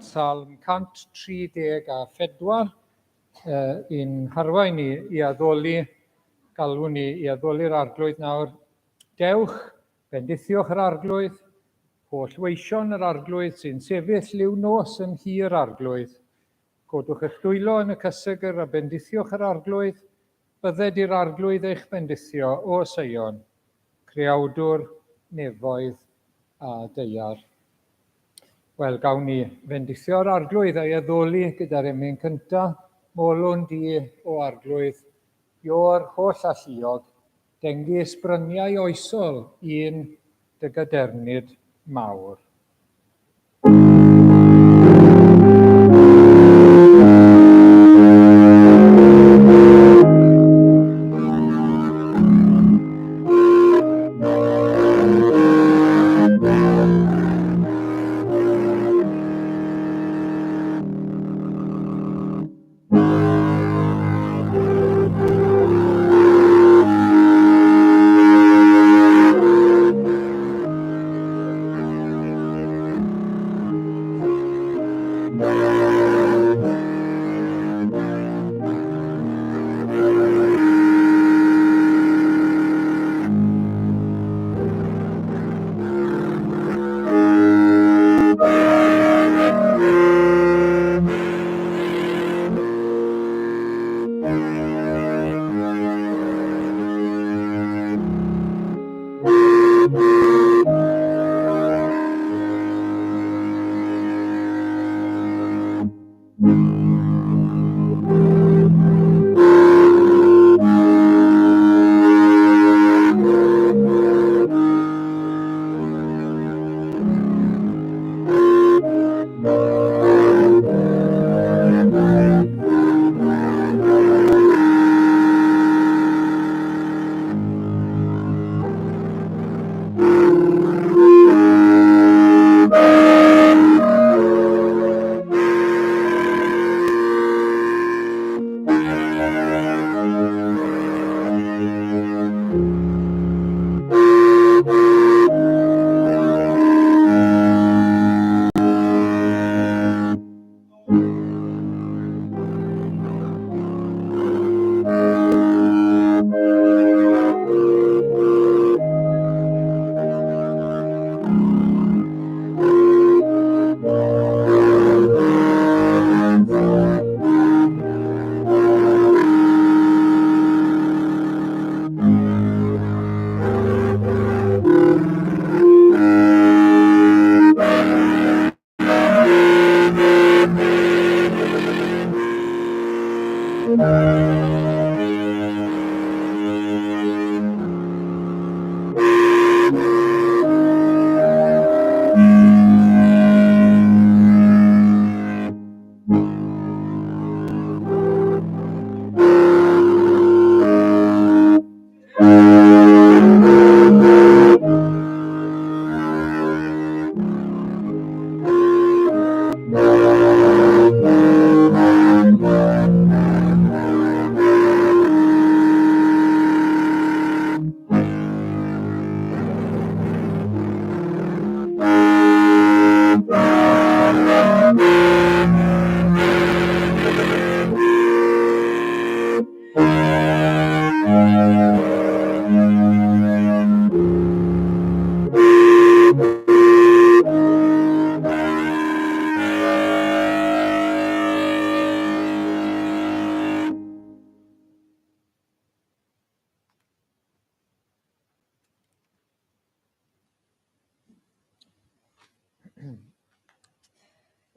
Salm 134 i'n harwain ni i addoli, galw ni i addoli'r Arglwydd nawr. Dewch, bendithiwch yr Arglwydd, holl weision yr Arglwydd sy'n sefyll liw nos yn nhŷ'r Arglwydd. Codwch eich dwylo yn y cysegr a bendithiwch yr Arglwydd. Bydded i'r Arglwydd eich bendithio, o Seion, creawdwr nefoedd a daear. Wel, gawn ni fendithio'r Arglwydd a'i addoli gyda'r emyn cynta, Molwn di, o Arglwydd, Iôr holl alluog, dengys bryniau oesol un dy gadernid mawr.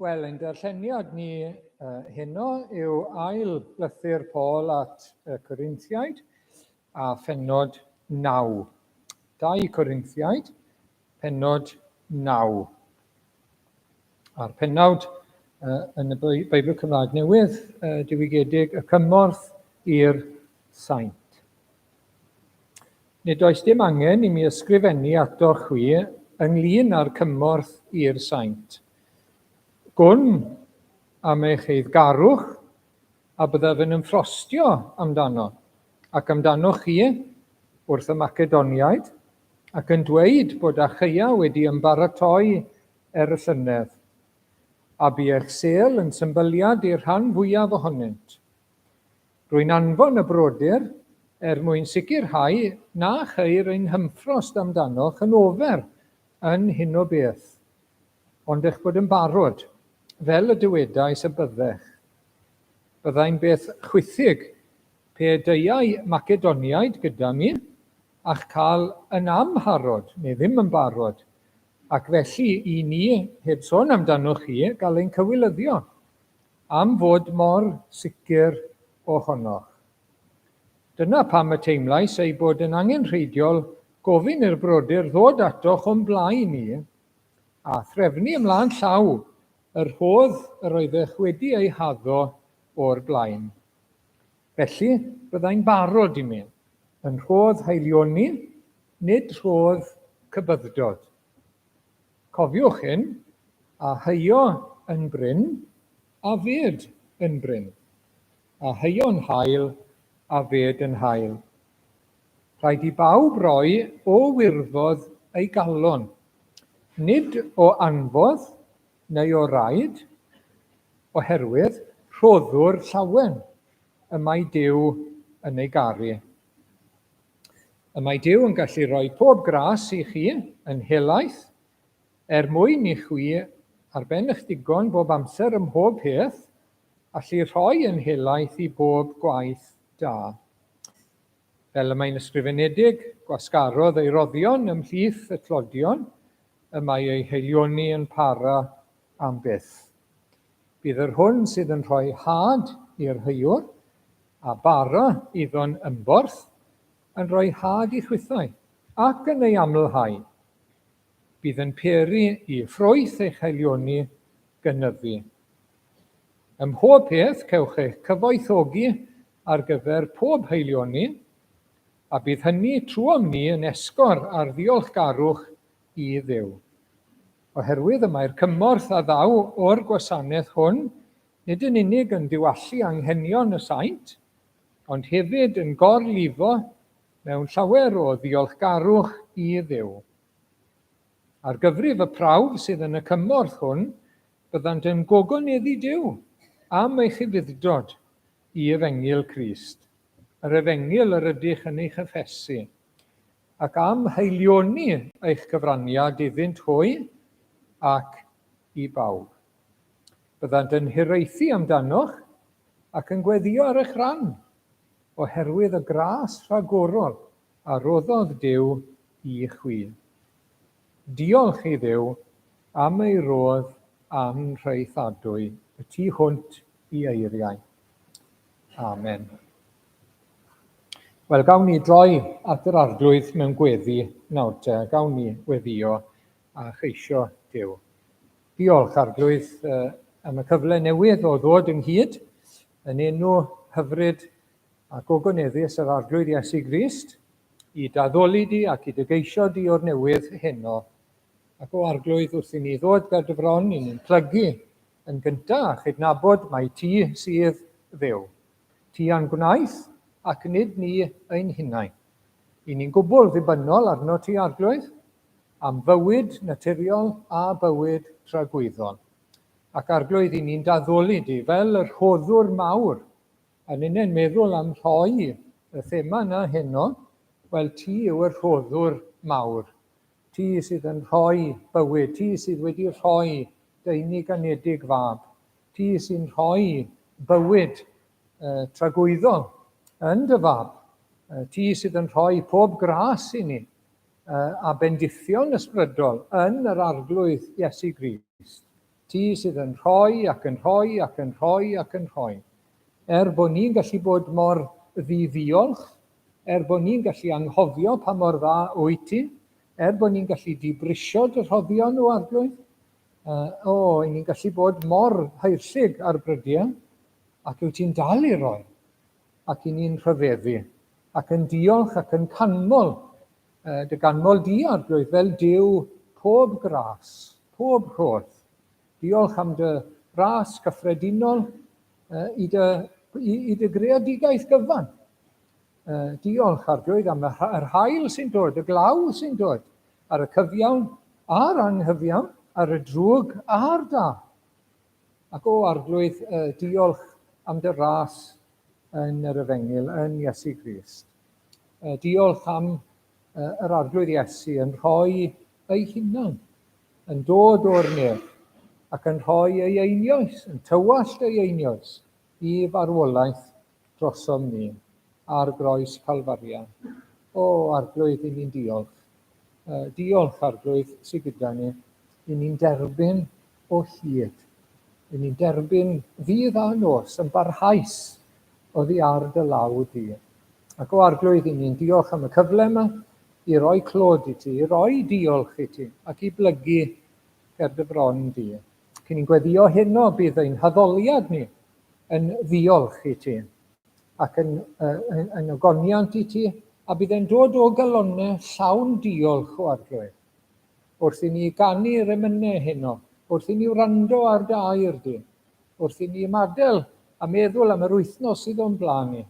Wel, ein darlleniad ni uh, heno yw ail lythyr Paul at y Corinthiaid a phenod 9. 2 Corinthiaid, penod 9. A'r pennawd uh, yn y Beibl Cymraeg Newydd uh, diwygiedig, y cymorth i'r saint. Nid oes dim angen i mi ysgrifennu atoch chwi ynglŷn â'r cymorth i'r saint. Gwn am eich eiddgarwch a byddaf yn ymffrostio amdano, ac amdanoch chi wrth y Macedoniaid, ac yn dweud bod Achaia wedi ymbaratoi er y llynedd. a bu eich sêl yn symbyliad i'r rhan fwyaf ohonynt. Rwy'n anfon y brodyr er mwyn sicrhau na cheir ein hymffrost amdanoch yn ofer yn hyn o beth, ond eich bod yn barod, fel y dywedais y byddech. Byddai'n beth chwithig pe deuai Macedoniaid gyda mi, a'ch cael yn amharod, neu ddim yn barod, ac felly i ni, heb sôn amdanoch chi, gael ein cywilyddio, am fod mor sicr ohonoch. Dyna pam y teimlais ei bod yn angenrheidiol gofyn i'r brodyr ddod atoch o'm blaen i, a threfnu ymlaen llaw y rhodd yr oeddech wedi ei haddo o'r blaen. Felly, byddai'n barod i mi, yn rhodd haelioni, nid rhodd cybyddod. Cofiwch hyn, a heuo yn brin, a fed yn brin, a heuo'n hael, a fed yn hael. Rhaid i bawb roi o wirfodd ei galon, nid o anfodd neu o raid, oherwydd rhoddwr llawen y mae Duw yn ei garu. Y mae Duw yn gallu rhoi pob gras i chi yn helaeth, er mwyn i chwi ar ben eich digon bob amser ym mhob peth, allu rhoi yn helaeth i bob gwaith da. Fel y mae'n ysgrifenedig, gwasgarodd ei roddion ymhlith y tlodion, y mae ei haelioni yn para am byth. Bydd yr hwn sydd yn rhoi had i'r heuwr, a bara iddo'n ymborth, yn rhoi had i chwithau, ac yn ei amlhau. Bydd yn peri i ffrwyth eich haelioni gynyddu. Ym mhob peth cewch eich cyfoethogi ar gyfer pob haelioni, a bydd hynny trwom ni yn esgor ar ddiolchgarwch i Dduw. Oherwydd y mae'r cymorth a ddaw o'r gwasanaeth hwn nid yn unig yn diwallu anghenion y saint, ond hefyd yn gorlifo mewn llawer o ddiolchgarwch i Dduw. Ar gyfrif y prawf sydd yn y cymorth hwn, byddant yn gogoneddu Duw am eich ufudd-dod i Efengyl Crist, yr Efengyl yr ydych yn ei chyffesu, ac am haelioni eich cyfraniad iddynt hwy ac i bawb. Byddant yn hiraethu amdanoch ac yn gweddïo ar eich rhan, oherwydd y gras rhagorol a roddodd Duw i chwi. Diolch i Dduw am ei rodd anhraethadwy y tu hwnt i eiriau. Amen. Wel, gawn ni droi at yr Arglwydd mewn gweddi nawr te. Gawn ni weddio a cheisio Duw. Diolch, Arglwydd, am y cyfle newydd o ddod ynghyd yn enw hyfryd a gogoneddus yr Arglwydd Iesu Grist, i d'addoli di ac i dy geisio di o'r newydd heno. Ac o Arglwydd, wrth i ni ddod ger dy fron, i ni'n plygu yn gyntaf a chydnabod mai ti sydd Dduw. Ti a'n gwnaeth ac nid ni ein hunain. I ni'n gwbl ddibynnol arno ti, Arglwydd, am fywyd naturiol a bywyd tragwyddol. Ac Arglwydd, i ni'n d'addoli di fel y rhoddwr mawr. A ninnau'n meddwl am rhoi y thema yna heno, wel ti yw y rhoddwr mawr. Ti sydd yn rhoi bywyd, ti sydd wedi rhoi dy unig anedig fab. Ti sy'n rhoi bywyd uh, tragwyddol yn dy fab. Uh, ti sydd yn rhoi pob gras i ni uh, a bendithion ysbrydol yn yr Arglwydd Iesu Grist. Ti sydd yn rhoi ac yn rhoi ac yn rhoi ac yn rhoi. Er bod ni'n gallu bod mor ddi-ddiolch, er bod ni'n gallu anghofio pa mor dda wyt ti, er bod ni'n gallu dibrisio dy rhoddion o Arglwydd, uh, o, i ni'n gallu bod mor haerllug ar brydiau, ac wyt ti'n dal i roi, ac i ni'n rhyfeddu, ac yn diolch ac yn canmol Dy ganmol di, Arglwydd, fel Duw pob gras, pob rhodd. Diolch am dy ras cyffredinol i dy, i, i dy greadigaeth gyfan. Diolch, Arglwydd, am yr haul sy'n dod, y glaw sy'n dod, ar y cyfiawn a'r anghyfiawn, ar y drwg a'r da. Ac o Arglwydd, diolch am dy ras yn yr Efengyl, yn Iesu Grist. Diolch am yr Arglwydd Iesu yn rhoi ei hunan, yn dod o'r nef, ac yn rhoi ei einioes, yn tywallt ei einioes i farwolaeth drosom ni ar groes Calfaria. O, Arglwydd, i ni'n diolch. Diolch, Arglwydd, sydd gyda ni. I ni'n derbyn o hyd. I ni'n derbyn ddydd a nos yn barhaus oddi ar dy law di. Ac o Arglwydd, i ni'n diolch am y cyfle yma i roi clod i ti, i roi diolch i ti, ac i blygu ger dy fron di. Cyn ni'n gweddio heno, bydd ein haddoliad ni yn ddiolch i ti ac yn, yn, yn ogoniant i ti, a bydd e'n dod o galonnau llawn diolch o Arglwydd. Wrth i ni ganu'r emynau heno, wrth i ni wrando ar dy air di, wrth i ni ymadael a meddwl am yr wythnos sydd o'n blaen ni,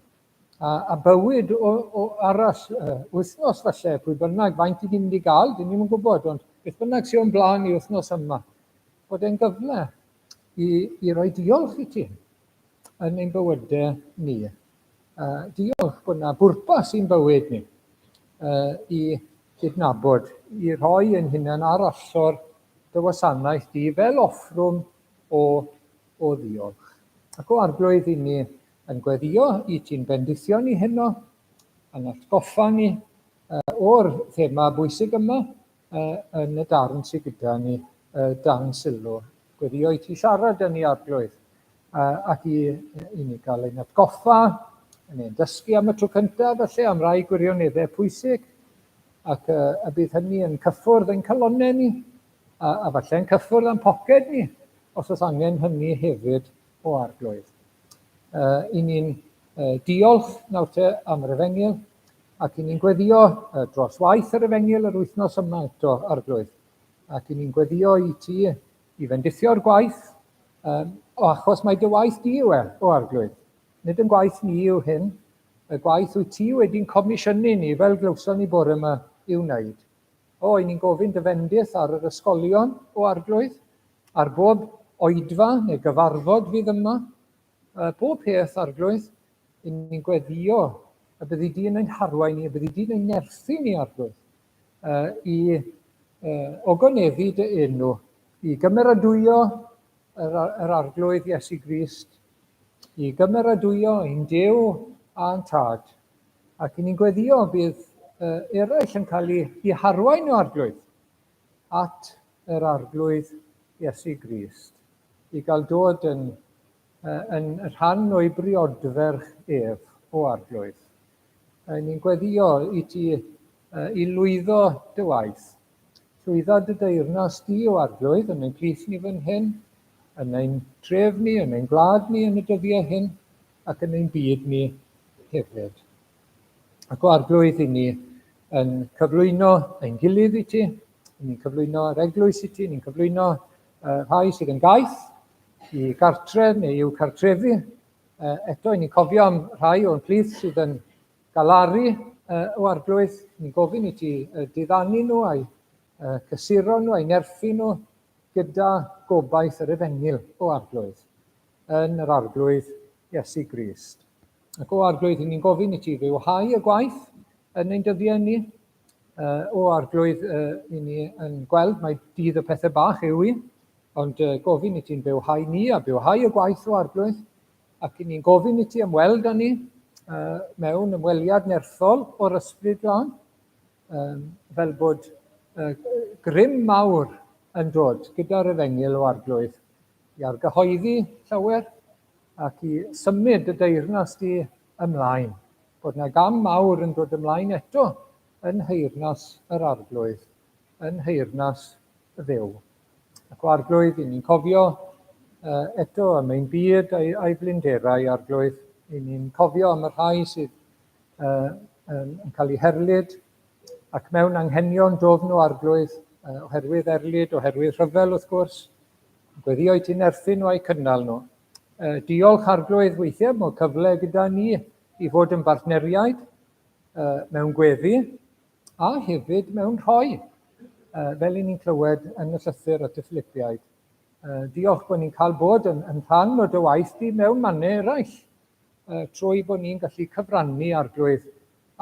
a, a bywyd o, o arall, wythnos falle, pwy bynnag, faint i ni'n mynd i gael, dyn ni'n gwybod, ond beth bynnag sydd o'n blaen ni wythnos yma, bod e'n gyfle i, i roi diolch i ti yn ein bywydau ni. Diolch bod yna bwrpas i'n bywyd ni i gydnabod, i rhoi ein hunain ar allor dy wasanaeth di fel offrwm o, o ddiolch. Ac o Arglwydd i ni yn gweddio i ti'n bendithio ni heno, yn atgoffa ni o'r thema bwysig yma yn y darn sydd gyda ni dan sylw. Gweddio i ti siarad â ni, Arglwydd, ac i, i ni gael ein atgoffa, yn ein dysgu am y tro cyntaf, felly, am rai gwirioneddau pwysig, ac y bydd hynny yn cyffwrdd ein calonnau ni, a, a falle yn cyffwrdd â'n poced ni, os oes angen hynny hefyd o Arglwydd. I ni'n diolch nawr te am yr efengyl, ac i ni'n gweddio dros waith yr efengyl yr wythnos yma eto, Arglwydd. Ac i ni'n gweddio i ti i fendithio'r gwaith, um, o achos mae dy waith di yw e, o Arglwydd. Nid yn gwaith ni yw hyn, y gwaith wyt ti wedi'n comisiynu ni fel glywson ni bore yma i'w wneud. O, i ni'n gofyn dy fendith ar yr ysgolion, o Arglwydd, ar bob oedfa neu gyfarfod fydd yma, pob peth, Arglwydd, i ni'n gweddio y byddi di yn ein harwain ni, y byddi di yn ein nerthu ni, Arglwydd, i ogoneddu dy enw, i gymeradwyo yr, yr Arglwydd Iesu Grist, i gymeradwyo ein Duw a'n Tad, ac i ni'n gweddio bydd eraill yn cael eu, eu harwain o Arglwydd at yr Arglwydd Iesu Grist, i gael dod yn, yn rhan o'i briodferch ef o Arglwydd. Ni'n gweddio i ti i lwyddo dy waith. Llwydda dy deyrnas di o Arglwydd yn ein plith ni fan hyn, yn ein tref ni, yn ein gwlad ni yn y dyddiau hyn, ac yn ein byd ni hefyd. Ac o Arglwydd, i ni yn cyflwyno ein gilydd i ti, i ni'n cyflwyno yr eglwys i ti, ni'n cyflwyno rhai sydd yn gaeth i gartref neu i'w cartrefi. Eto, i ni'n cofio am rhai o'n plith sydd yn galaru o Arglwydd, ni'n gofyn i ti diddanu nhw a'i cysuro nhw a'i nerthu nhw gyda gobaith yr efengyl o Arglwydd, yn yr Arglwydd Iesu Grist. Ac o Arglwydd, ni'n gofyn i ti fywhau y gwaith yn ein dyddiau ni. O Arglwydd, i ni yn gweld mai dydd y pethau bach yw i, ond gofyn i ti'n bywhau ni a bywhau y gwaith o Arglwydd, ac i ni'n gofyn i ti ymweld â ni mewn ymweliad nerthol o'r Ysbryd Glân, fel bod grym mawr yn dod gyda'r efengyl o Arglwydd i argyhoeddi llawer ac i symud y deyrnas di ymlaen. Bod yna gam mawr yn dod ymlaen eto yn nheyrnas yr Arglwydd, yn nheyrnas Dduw. Ac o Arglwydd, i ni'n cofio eto am ein byd a'i, a'i flinderau, Arglwydd. I ni'n cofio am y rhai sydd yn, yn cael eu herlid ac mewn anghenion dofn o Arglwydd, oherwydd erlid, oherwydd rhyfel wrth gwrs. Gweddio i ti'n nerthu nhw a'u cynnal nhw. Diolch Arglwydd weithiau bod cyfle gyda ni i fod yn bartneriaid mewn gweddi a hefyd mewn rhoi, fel i ni'n clywed yn y llythyr at y Philipiaid. Diolch bod ni'n cael bod yn, yn rhan o dy waith di mewn mannau eraill, trwy bod ni'n gallu cyfrannu, Arglwydd,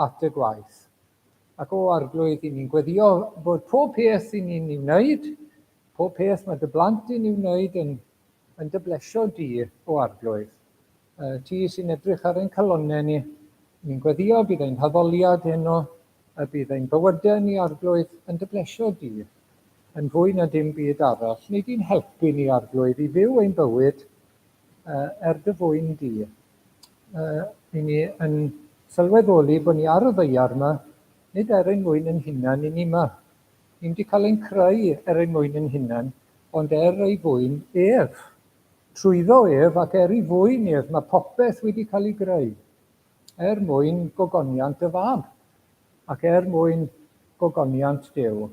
at y gwaith. Ac o Arglwydd, i ni'n gweddio bod pob peth i ni'n ei wneud, pob peth mae dy blant i'n ei wneud yn, yn dy blesio di, o Arglwydd. Ti sy'n edrych ar ein calonnau ni, ni'n gweddio bydd ein haddoliad heno, y bydd ein bywydau ni, Arglwydd, yn dy blesio di, yn fwy na dim byd arall. Neu di'n helpu ni, Arglwydd, i fyw ein bywyd er dy fwyn di. I ni yn sylweddoli bod ni ar y ddaear yma, nid er ein mwyn yn hunan i ni yma. Ni'n wedi cael ein creu er ein mwyn yn hunan, ond er ei fwyn ef. Trwyddo ef ac er ei fwyn ef mae popeth wedi cael ei greu, er mwyn gogoniant y Fab, ac er mwyn gogoniant Duw.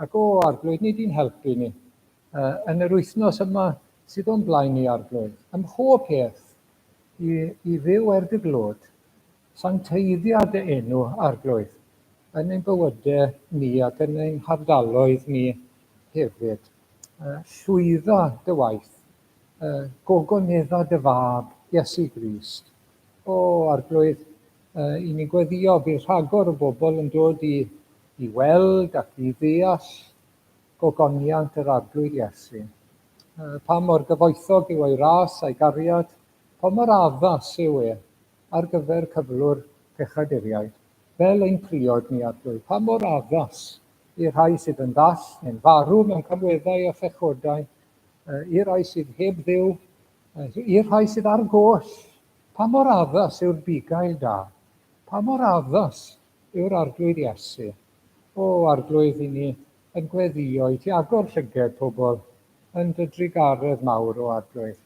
Ac o, Arglwydd, nid i'n helpu ni yn yr wythnos yma sydd o'n blaen ni, Arglwydd, ym mhob peth i, i fyw er dy glod, sancteiddia dy enw, Arglwydd, yn ein bywydau ni ac yn ein hardaloedd ni hefyd. Llwydda dy waith, gogonedda dy fab, Iesu Grist. O, Arglwydd, i ni'n gweddio bydd rhagor o bobl yn dod i, i weld ac i ddeall gogoniant yr Arglwydd Iesu. Pa mor gyfoethog yw ei ras a'i gariad, pa mor addas yw e ar gyfer cyflwr pechaduriaid, fel ein priod ni, Arglwydd, pa mor addas i'r rhai sydd yn ddall neu'n farw mewn camweddau a phechodau, i'r rhai sydd heb Dduw, i'r rhai sydd ar goll, pa mor addas yw'r bugail da, pa mor addas yw'r Arglwydd Iesu. O, Arglwydd, i ni yn gweddio i ti agor llyged pobl yn dy drugaredd mawr, o Arglwydd,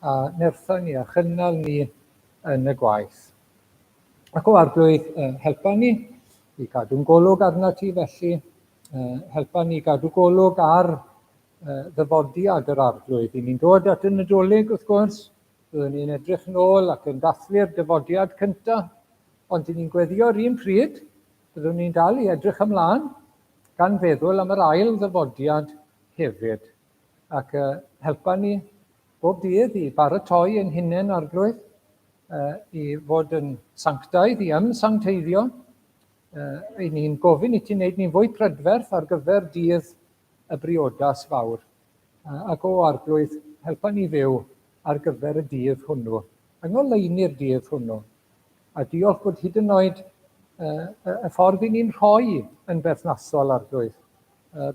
a nertha ni a chynnal ni yn y gwaith. Ac o Arglwydd, helpa ni i gadw'n golwg arna ti felly, helpa ni gadw golwg ar ddyfodiad yr Arglwydd. I ni'n dod at y Nadolig, wrth gwrs, byddwn ni'n edrych nôl ac yn dathlu'r dyfodiad cyntaf, ond i ni'n gweddio'r un pryd, byddwn ni'n dal i edrych ymlaen, gan feddwl am yr ail ddyfodiad hefyd. Ac helpa ni bob dydd i baratoi ein hunain, Arglwydd, i fod yn sanctaidd, i ymsancteiddio. I ni'n gofyn i ti wneud ni'n fwy prydferth ar gyfer dydd y briodas fawr. Ac o Arglwydd, helpa ni fyw ar gyfer y dydd hwnnw, yng ngoleuni'r dydd hwnnw. A diolch bod hyd yn oed y ffordd i ni'n rhoi yn berthnasol, Arglwydd,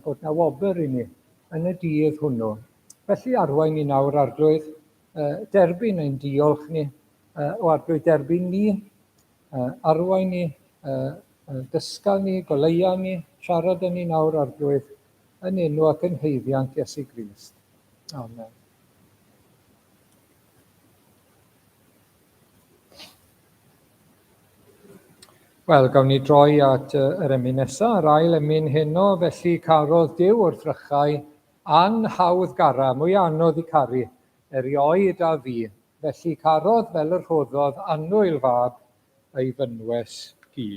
bod na wobr i ni yn y dydd hwnnw. Felly arwain ni nawr, Arglwydd, derbyn ein diolch ni, o Arglwydd, derbyn ni, arwain ni, dysga ni, goleia ni, siarad â ni nawr, Arglwydd, yn enw ac yn haeddiant Iesu Grist. Amen. Wel, gawn ni droi at yr emyn nesaf, yr ail emyn heno, felly carodd Duw wrth rychau anhawdd gara, mwy anodd i caru, erioed a fi. Felly carodd fel y rhoddodd annwyl fab ei fynwes gu.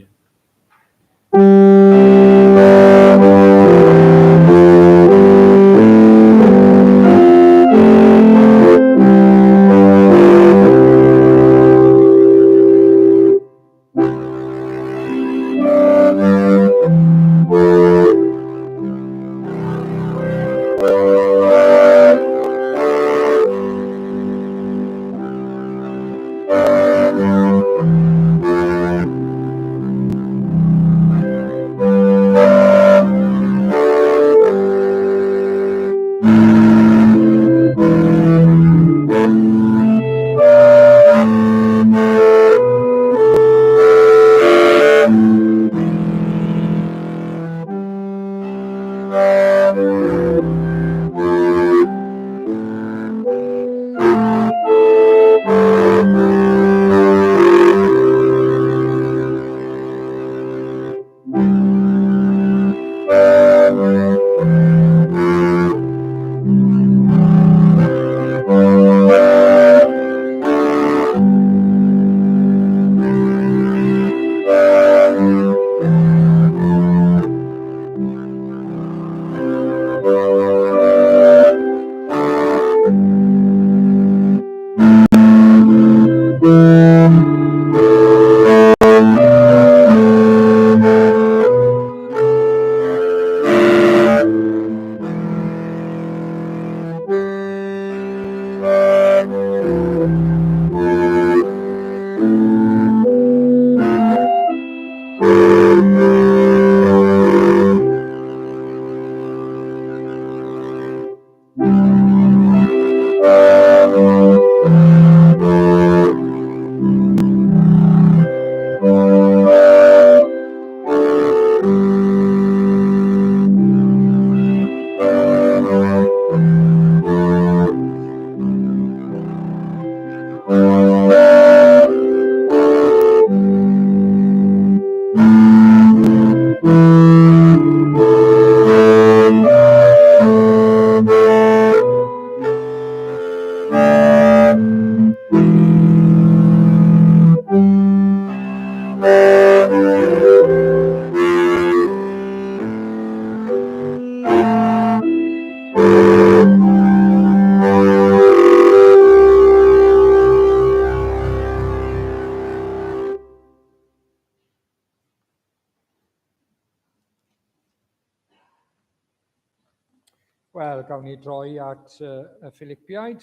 Wel, gawn ni droi at y Philipiaid,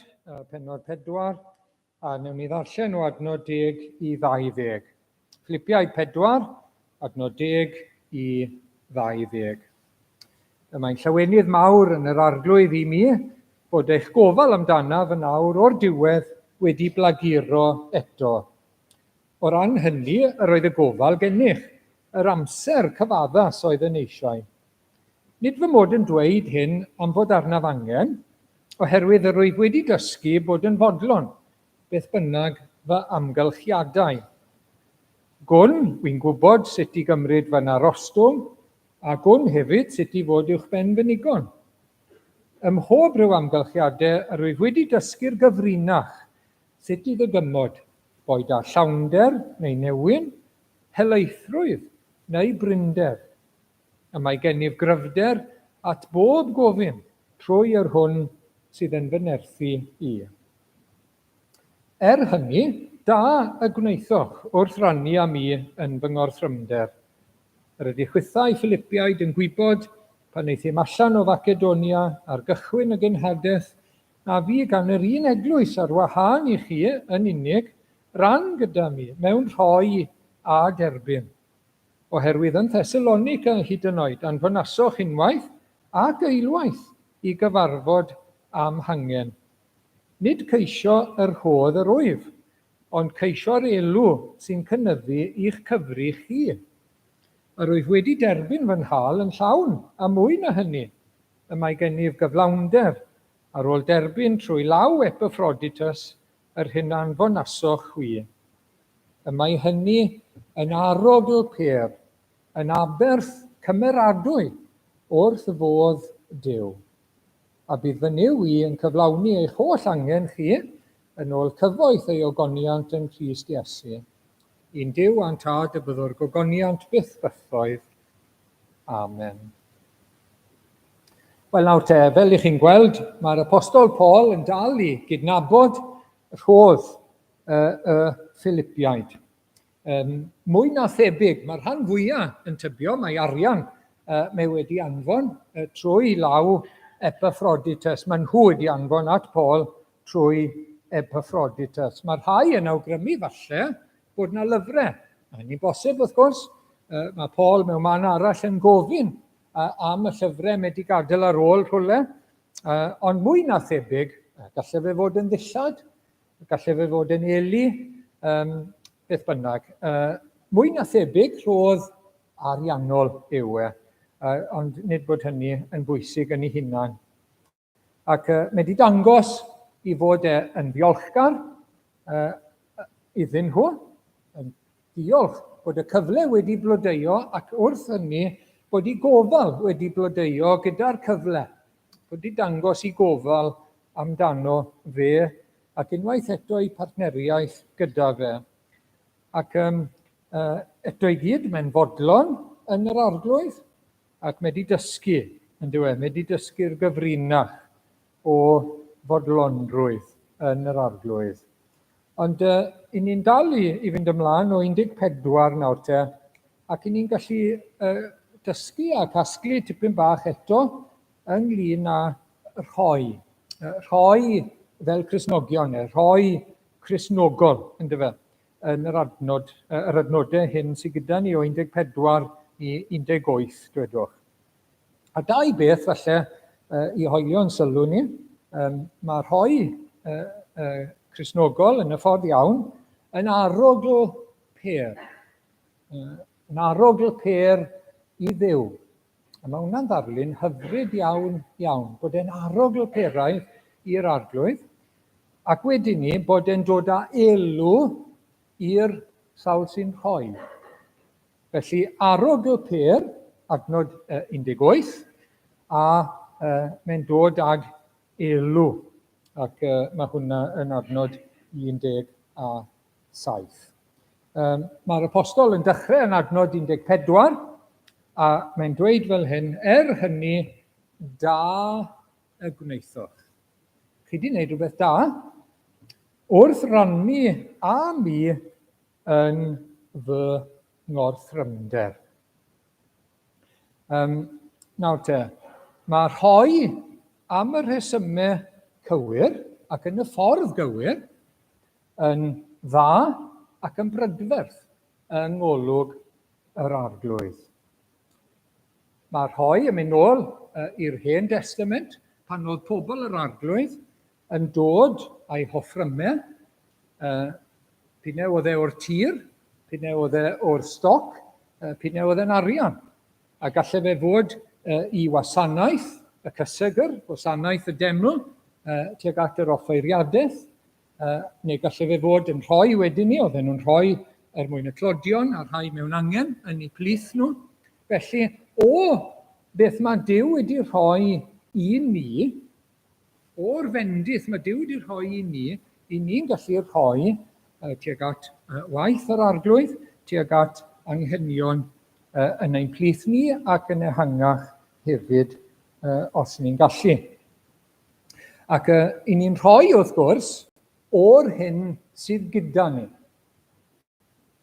pennod 4, a newn ni ddarllen o adnod 10 i 20. Philipiaid 4, adnod 10 i 20. Y mae'n llawenydd mawr yn yr arglwydd i mi bod eich gofal amdanaf yn awr o'r diwedd wedi blaguro eto. O ran hynny, yr oedd y gofal gennych, yr amser cyfaddas oedd yn eisiau. Nid fy mod yn dweud hyn am fod arnaf angen, oherwydd yr wyf wedi dysgu bod yn fodlon, beth bynnag fy amgylchiadau. Gwn, wi'n gwybod sut i gymryd fy narostwng, a gwn hefyd sut i fod uwchben fy nigon. Ym mhob rhyw amgylchiadau yr wyf wedi dysgu'r gyfrinach, sut i ddygymod, boed â llawnder neu newyn, helaethrwydd neu brinder. Y mae gennyf gryfder at bob gofyn trwy yr hwn sydd yn fy nerthu i. Er hynny, da y gwnaethoch wrth rannu â mi yn fy ngorthrymder. Yr ydych chwithau, Philipiaid, yn gwybod, pan euthum allan o Facedonia ar gychwyn y genhadaeth, na fu gan yr un eglwys ar wahân i chi yn unig ran gyda mi mewn rhoi a derbyn. Oherwydd yn Thessalonica hyd yn oed, anfonasoch unwaith ac eilwaith i gyfarfod â'm hangen. Nid ceisio y rhodd yr wyf, ond ceisio'r elw sy'n cynyddu i'ch cyfri chi. Yr wyf wedi derbyn fy nhâl yn llawn, a mwy na hynny, y mae gennyf gyflawnder, ar ôl derbyn trwy law Epaphroditus yr hyn a anfonasoch chwi. Y mae hynny yn arogl pêr, yn aberth cymeradwy wrth fodd Duw. A bydd fy Nuw i yn cyflawni eich holl angen chi yn ôl cyfoeth ei ogoniant yng Nghrist Iesu. I'n Duw a'n Tad y byddw'r gogoniant byth bythoedd. Amen. Wel nawr te, fel i chi'n gweld, mae'r Apostol Paul yn dal i gydnabod rhodd y, y Philipiaid. Um, mwy na thebyg, mae'r rhan fwyaf yn tybio mae arian uh, mae wedi anfon uh, trwy law Epaphroditus. Mae nhw wedi anfon at Paul trwy Epaphroditus. Mae rhai yn awgrymu falle bod yna lyfrau. Mae'n ni'n bosib wrth gwrs, uh, mae Paul mewn man arall yn gofyn uh, am y llyfrau mae wedi gadael ar ôl rhywle, uh, ond mwy na thebyg, gallai fe fod yn ddillad, Gallai fe fod yn eli, um, beth bynnag. Uh, mwy na thebyg, rhodd ariannol yw e, uh, ond nid bod hynny yn bwysig yn ei hunan. Ac uh, mae wedi dangos i fod e yn ddiolchgar uh, iddyn nhw, yn diolch bod y cyfle wedi blodeuo ac wrth hynny bod ei gofal wedi blodeuo gyda'r cyfle, bod wedi dangos i gofal amdano fe ac unwaith eto ei partneriaeth gyda fe. Ac um, uh, eto i gyd, mae'n fodlon yn yr arglwydd ac mae wedi dysgu, yn dyw e, mae wedi dysgu'r gyfrinach o fodlonrwydd yn yr arglwydd. Ond uh, i ni'n dal i, i fynd ymlaen o 14 nawr te, ac i ni'n gallu uh, dysgu a casglu tipyn bach eto ynglyn â rhoi. Rhoi fel Cristnogion, neu rhoi Cristnogol, yndyfe, yn yr adnod, yr adnodau hyn sydd gyda ni o 14 i 18, dwedwch. A dau beth falle i hoelio'n sylw ni, mae rhoi Cristnogol yn y ffordd iawn yn arogl pêr. Yn arogl pêr i Dduw. A mae hwnna'n ddarlun hyfryd iawn, iawn, bod e'n arogl peraidd i'r arglwydd, ac wedyn ni bod e'n dod â elw i'r sawl sy'n rhoi. Felly, arogl per, adnod 18, a uh, mae'n dod ag elw, ac uh, mae hwnna yn adnod 17. Um, Mae'r apostol yn dechrau yn adnod 14, a mae'n dweud fel hyn, er hynny, da y gwnaethoch. Chi wedi gwneud rhywbeth da wrth rannu â mi yn fy ngorthrymder. Um, nawr te, mae rhoi am y rhesymau cywir ac yn y ffordd gywir yn dda ac yn brydferth yng ngolwg yr Arglwydd. Mae rhoi yn mynd nôl i'r Hen Destament pan oedd pobl yr Arglwydd yn dod â'i hoffrymau, p'un ai oedd e o'r tir, p'un ai oedd e o'r stoc, p'un ai oedd e'n arian. A gallai fe fod i wasanaeth y cysegr, gwasanaeth y deml, tuag at yr offeiriadaeth, neu gallai fe fod yn rhoi wedyn ni, oedden nhw'n rhoi er mwyn y tlodion a'r rhai mewn angen yn eu plith nhw. Felly, o beth mae Duw wedi rhoi i ni, O'r fendith mae Duw wedi rhoi i ni, i ni'n gallu rhoi tuag at waith yr Arglwydd, tuag at anghenion yn ein plith ni ac yn ehangach hefyd os ni'n gallu. Ac i ni'n rhoi, wrth gwrs, o'r hyn sydd gyda ni.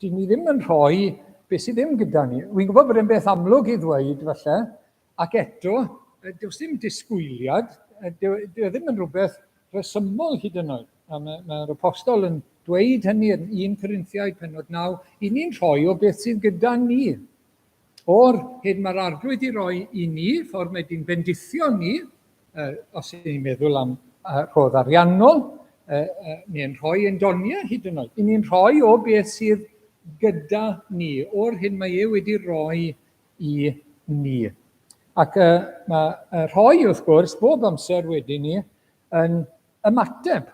Dyn ni ddim yn rhoi beth sydd ddim gyda ni. Wy'n gwybod bod e'n beth amlwg i ddweud, falle, ac eto, does dim disgwyliad, dyw e ddim yn rhywbeth rhesymol hyd yn oed. A mae'r mae apostol yn dweud hynny yn 1 Corinthiaid penod 9, i ni'n rhoi o beth sydd gyda ni. O'r hyn mae'r Arglwydd i roi i ni, ffordd mae di'n bendithio ni, os ydyn ni'n meddwl am rhodd ariannol, neu'n rhoi ein doniau hyd yn oed. I ni'n rhoi o beth sydd gyda ni, o'r hyn mae e wedi rhoi i ni. Ac mae rhoi, wrth gwrs, bob amser wedyn ni yn ymateb.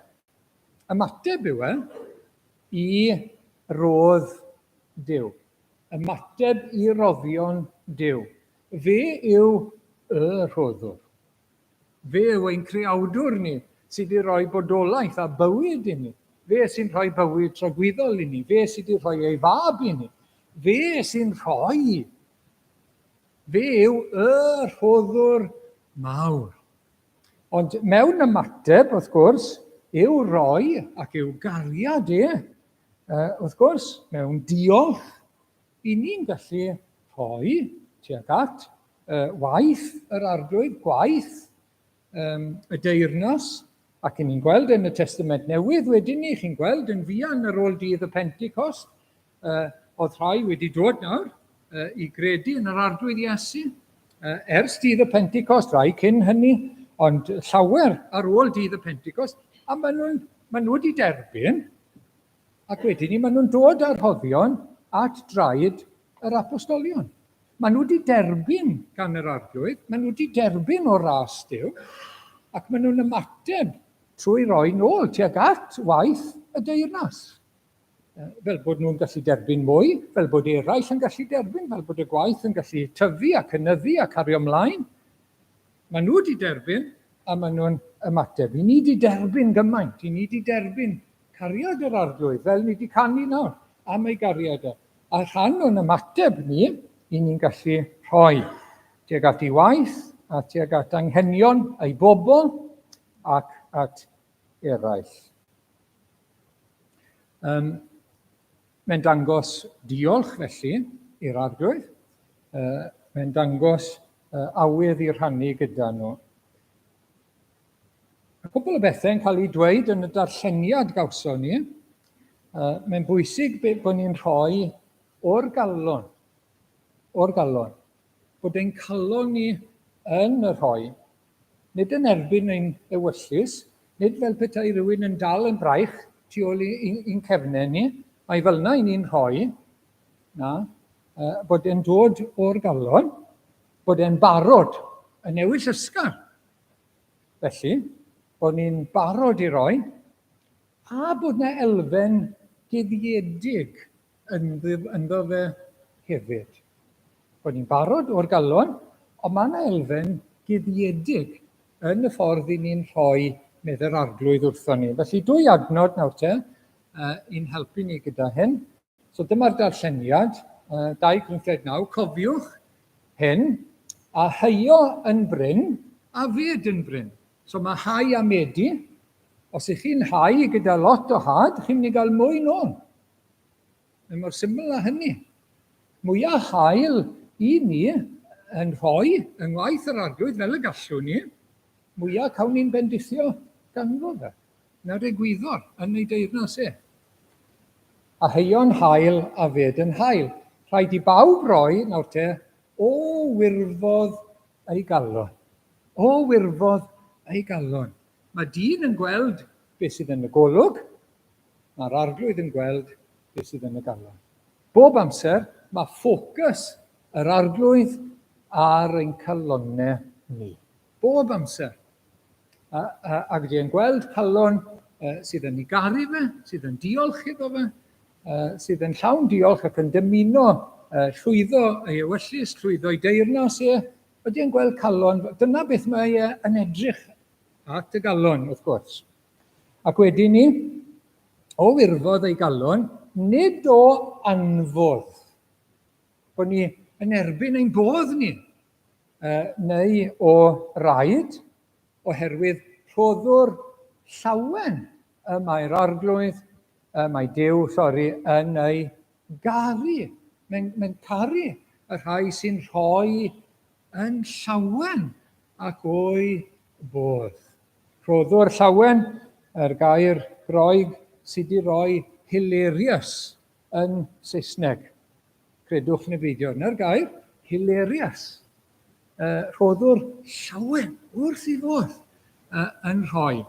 Ymateb yw e i rodd Duw. Ymateb i roddion Duw. Fe yw y rhoddwr. Fe yw ein creawdwr ni sydd wedi rhoi bodolaeth a bywyd i ni. Fe sy'n rhoi bywyd tragwyddol i ni. Fe sydd wedi rhoi ei fab i ni. Fe sy'n rhoi. Fe yw y rhoddwr mawr. Ond mewn ymateb, wrth gwrs, i'w roi ac i'w gariad e, wrth gwrs, mewn diolch, i ni'n gallu rhoi tuag at waith yr Arglwydd, gwaith y deyrnas, ac i ni'n gweld yn y Testament Newydd wedyn ni, chi'n gweld yn fuan ar ôl dydd y Pentecost, oedd rhai wedi dod nawr i gredu yn yr Arglwydd Iesu ers dydd y Pentecost, rhai cyn hynny, ond llawer ar ôl dydd y Pentecost, a maen nhw'n maen nhw wedi derbyn, ac wedyn ni maen nhw'n dod â'r rhoddion at draed yr apostolion. Maen nhw wedi derbyn gan yr Arglwydd, maen nhw wedi derbyn o ras Duw, ac maen nhw'n ymateb trwy roi nôl tuag at waith y deyrnas. Fel bod nhw'n gallu derbyn mwy, fel bod eraill yn gallu derbyn, fel bod y gwaith yn gallu tyfu a cynyddu a cario ymlaen. Maen nhw wedi derbyn a maen nhw'n ymateb. I ni wedi derbyn gymaint, i ni wedi derbyn cariad yr Arglwydd, fel ni wedi canu nawr am ei gariad e. A rhan o'n ymateb ni, i ni'n gallu rhoi tuag at ei waith a tuag at anghenion ei bobl ac at eraill. Um, mae'n dangos diolch felly i'r Arglwydd. Mae'n dangos awydd i rhannu gyda nhw. Mae cwbl o bethau yn cael eu dweud yn y darlleniad gawson ni. Mae'n bwysig bod ni'n rhoi o'r galon, o'r galon, bod ein calon ni yn y rhoi, Nid yn erbyn ein ewyllys, nid fel petai rhywun yn dal yn braich tu ôl i'n cefnau ni, mae fel yna i ni'n rhoi, na, bod e'n dod o'r galon, bod e'n barod, yn newis ysgar. Felly, bod ni'n barod i roi, a bod yna elfen guddiedig ynddo fe hefyd. Bod ni'n barod o'r galon, ond mae yna elfen guddiedig yn y ffordd i ni'n rhoi medd yr Arglwydd wrthon ni. Felly dwy adnod nawr te i'n helpu ni gyda hyn. So dyma'r darlleniad, 2 Corinthiaid 9, cofiwch hyn, a heio yn brin, a fyd yn brin. So mae hau a medi, os ych chi'n hau gyda lot o had, chi'n mynd i gael mwy nôl. Mae mor syml â hynny. Mwyaf hael i ni yn rhoi yng ngwaith yr Arglwydd fel y gallwn ni. Mwyaf cawn ni'n bendithio ganddo fe. Na'r egwyddor yn ei deyrnas e. A heion hael a fed yn hael. Rhaid i bawb roi, nawr te, o wirfodd ei galon. O wirfodd ei galon. Mae dyn yn gweld beth sydd yn y golwg, mae'r arglwydd yn gweld beth sydd yn y galon. Bob amser, mae ffocws yr arglwydd ar ein calonnau ni. Bob amser. A, a, ac ydy e'n gweld calon uh, sydd yn ei garu fe, sydd yn diolch iddo fe, uh, sydd yn llawn diolch ac yn dymuno uh, llwyddo ei ewyllys, llwyddo ei deyrnas e, ydy e'n gweld calon, dyna beth mae e yn edrych at y galon, wrth gwrs. Ac wedyn ni, o wirfodd ei galon, nid o anfodd, bod ni yn erbyn ein bodd ni, neu o raid, oherwydd rhoddwr llawen y mae'r arglwydd, y mae Duw, sori, yn ei garu. Mae'n mae caru y rhai sy'n rhoi yn llawen ac o'i bodd. Rhoddwr llawen, yr gair Groeg sydd wedi rhoi hilarious yn Saesneg. Credwch neu beidio, dyna'r gair, hilarious. Uh, rhoddwr llawen wrth i fodd uh, yn rhoi.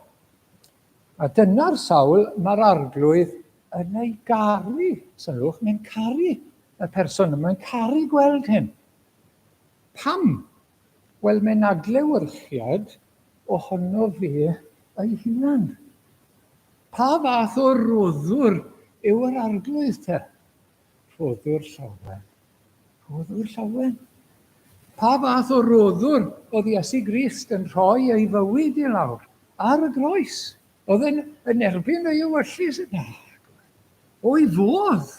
A dyna'r sawl mae'r arglwydd yn ei garu. Sylwch, mae'n caru y person yma, mae'n caru gweld hyn. Pam? Wel, mae'n adlewyrchiad ohono fe ei hunan. Pa fath o roddwr yw yr arglwydd te? Rhoddwr llawen. Rhoddwr llawen. Pa fath o roddwr oedd Iesu Grist yn rhoi ei fywyd i lawr ar y groes? Oedd yn, yn erbyn ei ewyllys? Na. O'i fodd.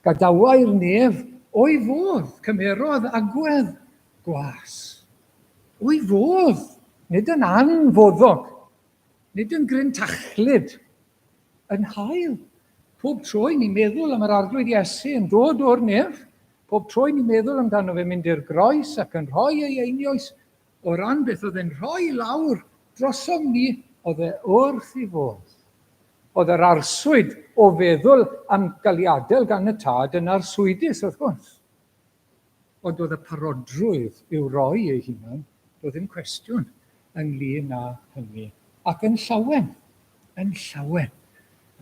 Gadawai'r nef o'i fodd. Cymerodd agwedd gwas. O'i fodd. Nid yn anfoddog. Nid yn gryntachlyd, yn hael. Pob tro i ni'n meddwl am yr Arglwydd Iesu yn dod o'r nef, pob tro i ni'n meddwl amdano fe mynd i'r groes ac yn rhoi ei einioes, o ran beth oedd e'n rhoi lawr drosom ni, oedd e wrth i fodd. Oedd yr arswyd o feddwl am gael ei adael gan y tad yn arswydus, wrth gwrs. Ond oedd y parodrwydd i'w roi ei hunan, doedd ddim cwestiwn ynglyn â hynny. Ac yn llawen, yn llawen.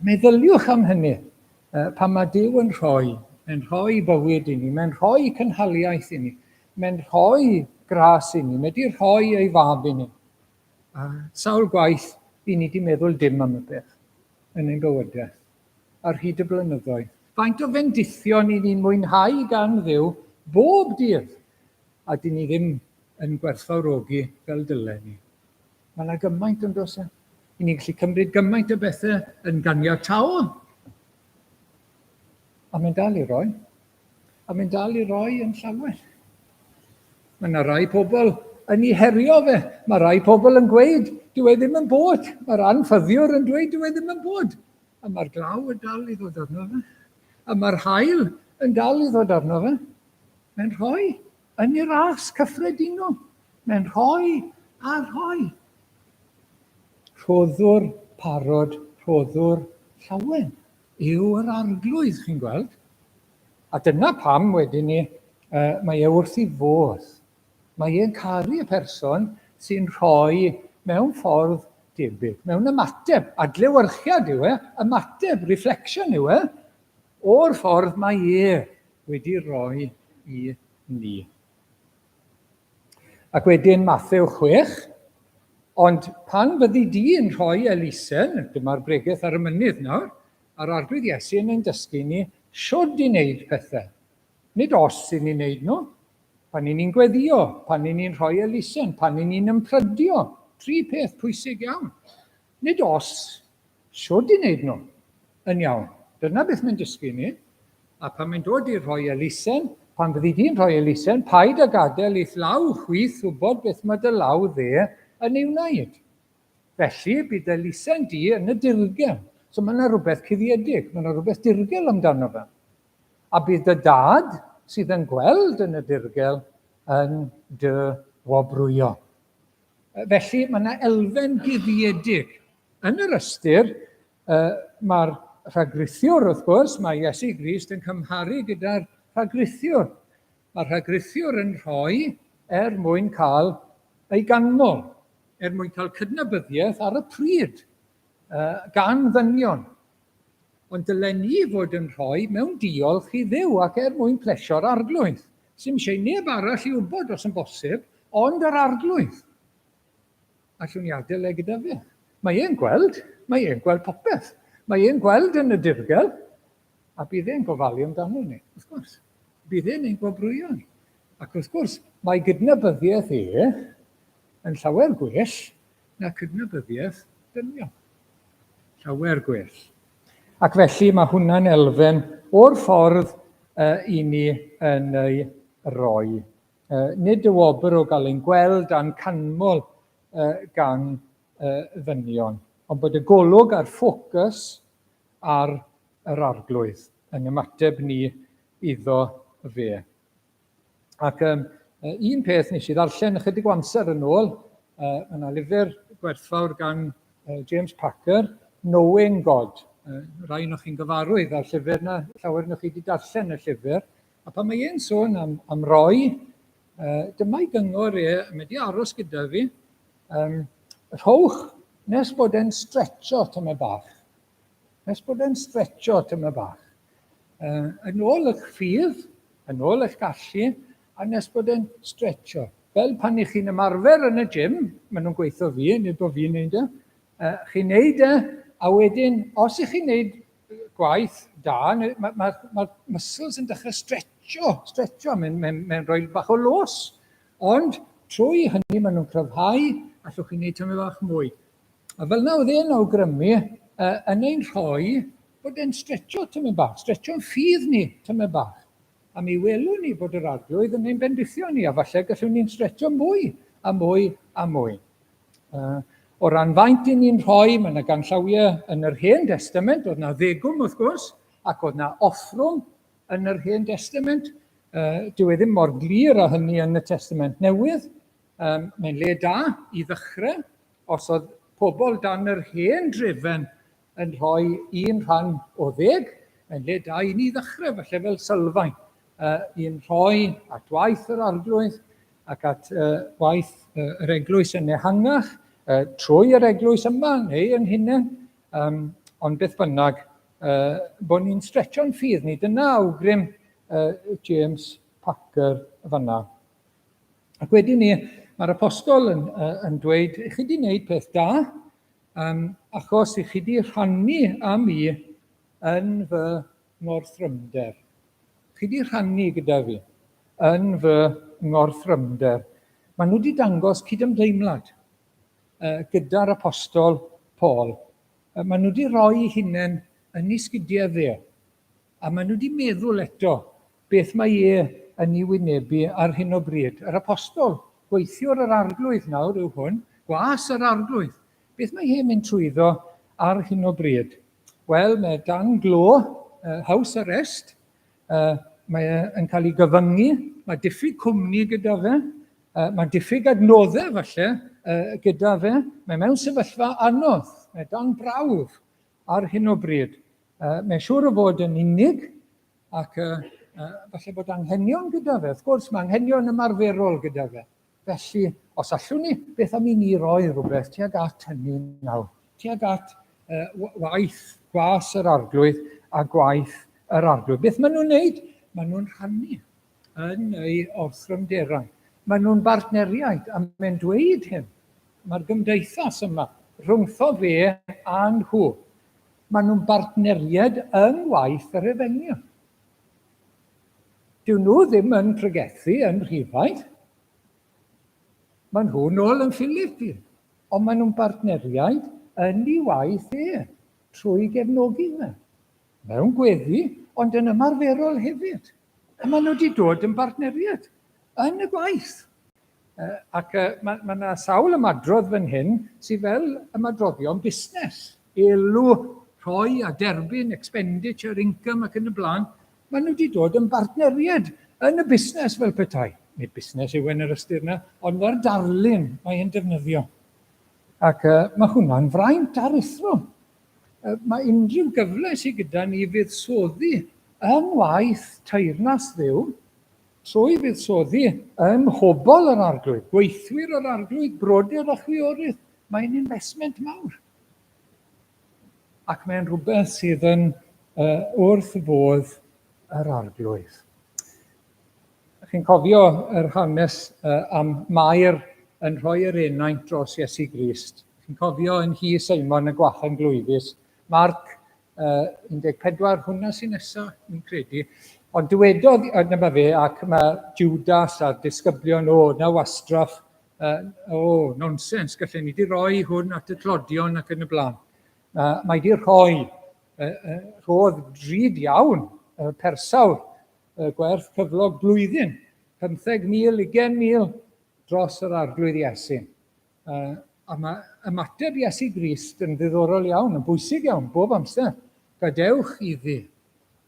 Meddyliwch am hynny, pan mae Duw yn rhoi, mae'n rhoi bywyd i ni, mae'n rhoi cynhaliaeth i ni, mae'n rhoi gras i ni, mae wedi rhoi ei fab i ni. A sawl gwaith i ni wedi meddwl dim am y peth yn ein bywydau. ar hyd y blynyddoedd. Faint o fendithion i ni'n mwynhau gan Dduw bob dydd, a dyn ni ddim yn gwerthfawrogi fel dylen ni. Mae yna gymaint yn does e? I ni'n gallu cymryd gymaint o bethau yn ganiataol. A mae'n dal i roi. A mae'n dal i roi yn llawer. Mae yna rai pobl yn ei herio fe. Mae rai pobl yn gweud, dyw e ddim yn bod. Mae'r anffyddiwr yn dweud, dyw e ddim yn bod. A mae'r glaw yn dal i ddod arno fe. A mae'r haul yn dal i ddod arno fe. Mae'n rhoi yn ei ras cyffredinol. Mae'n rhoi a rhoi. Rhoddwr parod, rhoddwr llawen yw yr arglwydd, chi'n gweld. A dyna pam wedyn ni, uh, mae e wrth i fodd. Mae e'n caru y person sy'n rhoi mewn ffordd debyg, mewn ymateb, adlewyrchiad yw e, ymateb, reflection yw e, o'r ffordd mae e wedi rhoi i ni. Ac wedyn Mathew 6, ond pan fyddi di yn rhoi elusen, dyma'r bregeth ar y mynydd nawr, a'r Arglwydd Iesu yn ein dysgu ni shwd i wneud pethau. Nid os i ni'n wneud nhw, pan i ni'n gweddio, pan i ni'n rhoi elusen, pan i ni'n ymprydio, tri peth pwysig iawn. Nid os, shwd i wneud nhw yn iawn. Dyna beth mae'n dysgu ni. A pan mae'n dod i rhoi elusen, pan fyddi di'n rhoi elusen, paid â gadael i'th law chwith wybod beth mae dy law dde yn ei wneud. Felly, bydd elusen di yn y dirgel. So mae yna rhywbeth cuddiedig, mae yna rhywbeth dirgel amdano fe. A bydd dy dad sydd yn gweld yn y dirgel yn dy wobrwyo. Felly mae yna elfen guddiedig. Yn yr ystyr, mae'r rhagrithiwr, wrth gwrs, mae Iesu Grist yn cymharu gyda'r rhagrithiwr. Mae'r rhagrithiwr yn rhoi er mwyn cael ei ganmol, er mwyn cael cydnabyddiaeth ar y pryd gan ddynion. Ond dylen ni fod yn rhoi mewn diolch i Dduw ac er mwyn plesio'r Arglwydd. Sy'm eisiau neb arall i wybod os yn bosib, ond yr Arglwydd. Allwn ni adael e gyda fe. Mae e'n gweld, mae e'n gweld popeth. Mae e'n gweld yn y dirgel, a bydd e'n gofalu amdano ni, wrth gwrs. Bydd e'n ein gwobrwyo ni. Ac wrth gwrs, mae gydnabyddiaeth e yn llawer gwell na cydnabyddiaeth dynion. Llawer gwell. Ac felly mae hwnna'n elfen o'r ffordd uh, i ni yn ei roi. Uh, nid y wobr o gael ein gweld a'n canmol uh, gan uh, ddynion, ond bod y golwg a'r ffocws ar yr arglwydd yn ymateb ni iddo fe. Ac um, un peth nes i ddarllen ychydig o amser yn ôl, uh, yna lyfr gwerthfawr gan uh, James Packer, Knowing God. Uh, rai o'ch chi'n gyfarwydd â'r llyfr yna, llawer o'ch chi wedi darllen y llyfr. A pan mae e'n sôn am, am roi, uh, dyma'i gyngor e, mae wedi aros gyda fi, um, rhowch nes bod e'n stretcho tyma bach. Nes bod e'n stretcho tyma bach. Uh, yn ôl eich ffydd, yn ôl eich gallu, a nes bod e'n stretcho. Fel pan i chi'n ymarfer yn y gym, maen nhw'n gweithio fi, nid bod fi'n neud e, uh, chi'n neud e, a wedyn, os ych chi'n neud gwaith da, mae'r ma, ma, ma muscles yn dechrau stretcho, stretcho, mae'n mae, mae rhoi bach o los. Ond trwy hynny maen nhw'n cryfhau, allwch chi wneud tymed bach mwy. A fel 'na oedd e'n awgrymu uh, yn ein rhoi bod e'n stretcho tymed bach, stretcho'n ffydd ni tymed bach. A mi welwn ni bod yr arglwydd yn ein bendithio ni, a falle gallwn ni'n stretcho mwy a mwy a mwy. Uh, o ran faint i ni'n rhoi, mae yna ganllawiau yn yr Hen Testament, oedd yna ddegwm wrth gwrs, ac oedd yna offrwm yn yr Hen Testament. Uh, dyw e ddim mor glir â hynny yn y Testament Newydd. Um, mae'n le da i ddechrau, Os oedd pobl dan yr hen drefen yn rhoi un rhan o ddeg, mae'n lle da i ni ddechrau falle fel sylfaen uh, i'n rhoi at waith yr arglwydd ac at uh, waith uh, yr eglwys yn ehangach, uh, trwy yr eglwys yma neu yn hunain, um, ond beth bynnag, uh, bod ni'n stretcho'n ffydd ni. Dyna awgrym uh, James Packer fanna. Ac wedyn ni, mae'r apostol yn, uh, yn dweud, i chi di wneud peth da, um, achos i chi di rhannu â mi yn fy ngorthrymder. Chi di rhannu gyda fi yn fy ngorthrymder. Maen nhw wedi dangos cydymdeimlad uh, gyda'r apostol Paul. Uh, maen nhw wedi rhoi hunain yn ei sgidiau fe. A maen nhw wedi meddwl eto beth mae e yn ei wynebu ar hyn o bryd. Yr apostol, gweithiwr yr arglwydd nawr yw hwn, gwas yr arglwydd. Beth mae e'n mynd trwyddo ar hyn o bryd? Wel, mae dan glo, uh, house arrest, uh, mae e yn cael ei gyfyngu, mae diffyg cwmni gyda fe, uh, mae diffyg adnoddau falle uh, gyda fe, mae mewn sefyllfa anodd, mae dan brawf ar hyn o bryd. Uh, mae'n siŵr o fod yn unig ac uh, uh, falle bod anghenion gyda fe. Wrth gwrs, mae anghenion ymarferol gyda fe. Felly, os allwn ni, beth am i ni roi rhywbeth tuag at hynny nawr? Tuag at uh, waith gwas yr arglwydd a gwaith yr arglwydd. Beth maen nhw'n wneud? Maen nhw'n rhannu yn ei orthrymderau. Maen nhw'n bartneriaid, a mae'n dweud hyn. Mae'r gymdeithas yma rhwngtho fe a nhw. Maen nhw'n bartneriaid yng ngwaith yr efengyl. Dyw nhw ddim yn pregethu yn Rhufain. Maen nhw nôl yn Philippi. Ond maen nhw'n bartneriaid yn ei waith e, trwy gefnogi fe. Mewn gweddi, ond yn ymarferol hefyd. A maen nhw wedi dod yn bartneriaid yn y gwaith. Ac mae ma yna sawl ymadrodd fan hyn sydd fel ymadroddion busnes. Elw, rhoi a derbyn, expenditure, income ac yn y blaen. Maen nhw wedi dod yn bartneriaid yn y busnes fel petai. Nid busnes yw yn yr ystyr yna, ond mae'r darlun mae e'n defnyddio. Ac uh, mae hwnna'n fraint aruthrol. Uh, mae unrhyw gyfle sydd gyda ni fuddsoddi yng ngwaith teyrnas Dduw, trwy fuddsoddi ym mhobl yr Arglwydd, gweithwyr yr Arglwydd, brodyr a chwiorydd, mae'n investment mawr. Ac mae'n rhywbeth sydd yn uh, wrth fodd yr Arglwydd. Chi'n cofio yr hanes uh, am Mair yn rhoi yr enaint dros Iesu Grist. Chi'n cofio yn hi Seimon y gwahan glwyfus. Marc uh, 14, hwnna sy'n nesaf, ni'n credu. Ond dywedodd, dyma fe, ac mae Judas a'r disgyblion, o, na wastraff, o, nonsens, gallen ni di roi hwn at y tlodion ac yn y blaen. Mae di rhoi rhodd drud iawn, persawr, gwerth cyflog blwyddyn, 15,000, 20,000 dros yr Arglwydd Iesu. A mae ymateb Iesu Grist yn ddiddorol iawn, yn bwysig iawn, bob amser. Gadewch iddi.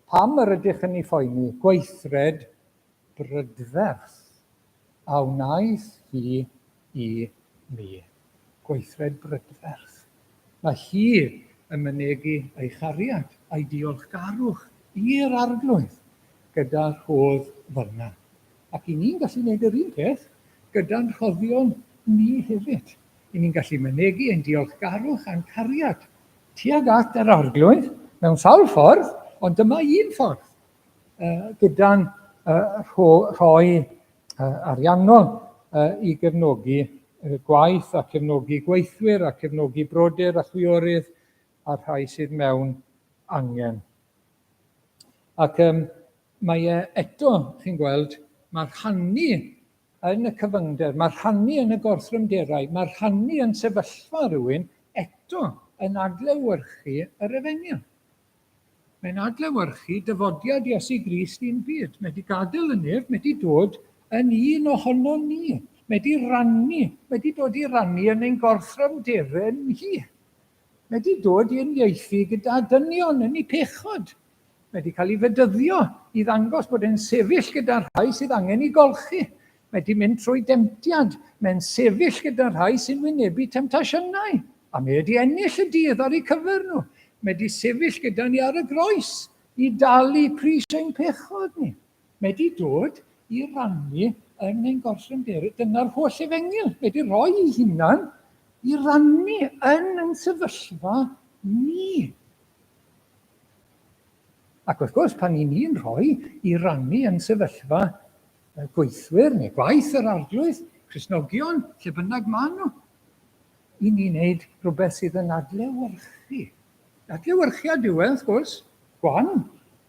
Pam yr ydych yn ei phoeni? Gweithred brydferth a wnaeth hi i mi. Gweithred brydferth. Mae hi yn mynegi ei chariad a'i diolchgarwch i'r Arglwydd gyda rhodd fel yna. Ac i ni'n gallu gwneud yr un peth gyda'n rhoddion ni hefyd. I ni'n gallu mynegi ein diolchgarwch a'n cariad tuag at yr Arglwydd mewn sawl ffordd, ond dyma un ffordd. gyda'n rhoi ariannol i gefnogi gwaith a cefnogi gweithwyr a cefnogi brodyr a chwiorydd a'r rhai sydd mewn angen. Ac um, mae e eto, chi'n gweld, mae rhannu yn y cyfyngder, mae rhannu yn y gorthrymderau, mae rhannu yn sefyllfa rhywun eto yn adlewyrchu yr efengyl. Mae'n adlewyrchu dyfodiad Iesu Grist i'n byd. Mae wedi gadael y nef, mae wedi dod yn un ohonon ni. Mae wedi rannu, mae wedi dod i rannu yn ein gorthrymderau ni. Mae wedi dod i uniaethu gyda dynion yn eu pechod. Mae wedi cael ei fedyddio i ddangos bod e'n sefyll gyda'r rhai sydd angen ei golchi. Mae wedi mynd trwy demtiad. Mae'n sefyll gyda'r rhai sy'n wynebu temtasiynau. A mae wedi ennill y dydd ar eu cyfer nhw. Mae wedi sefyll gyda ni ar y groes i dalu pris ein pechod ni. Mae wedi dod i rannu yn ein gorthrymder. Dyna'r holl efengyl. Mae wedi rhoi ei hunan i rannu yn ein sefyllfa ni. Ac wrth gwrs, pan i ni'n rhoi i rannu yn sefyllfa gweithwyr neu gwaith yr Arglwydd, Cristnogion, lle bynnag maen nhw, i ni wneud rhywbeth sydd yn adlewyrchu. Adlewyrchiad yw e, wrth gwrs, gwan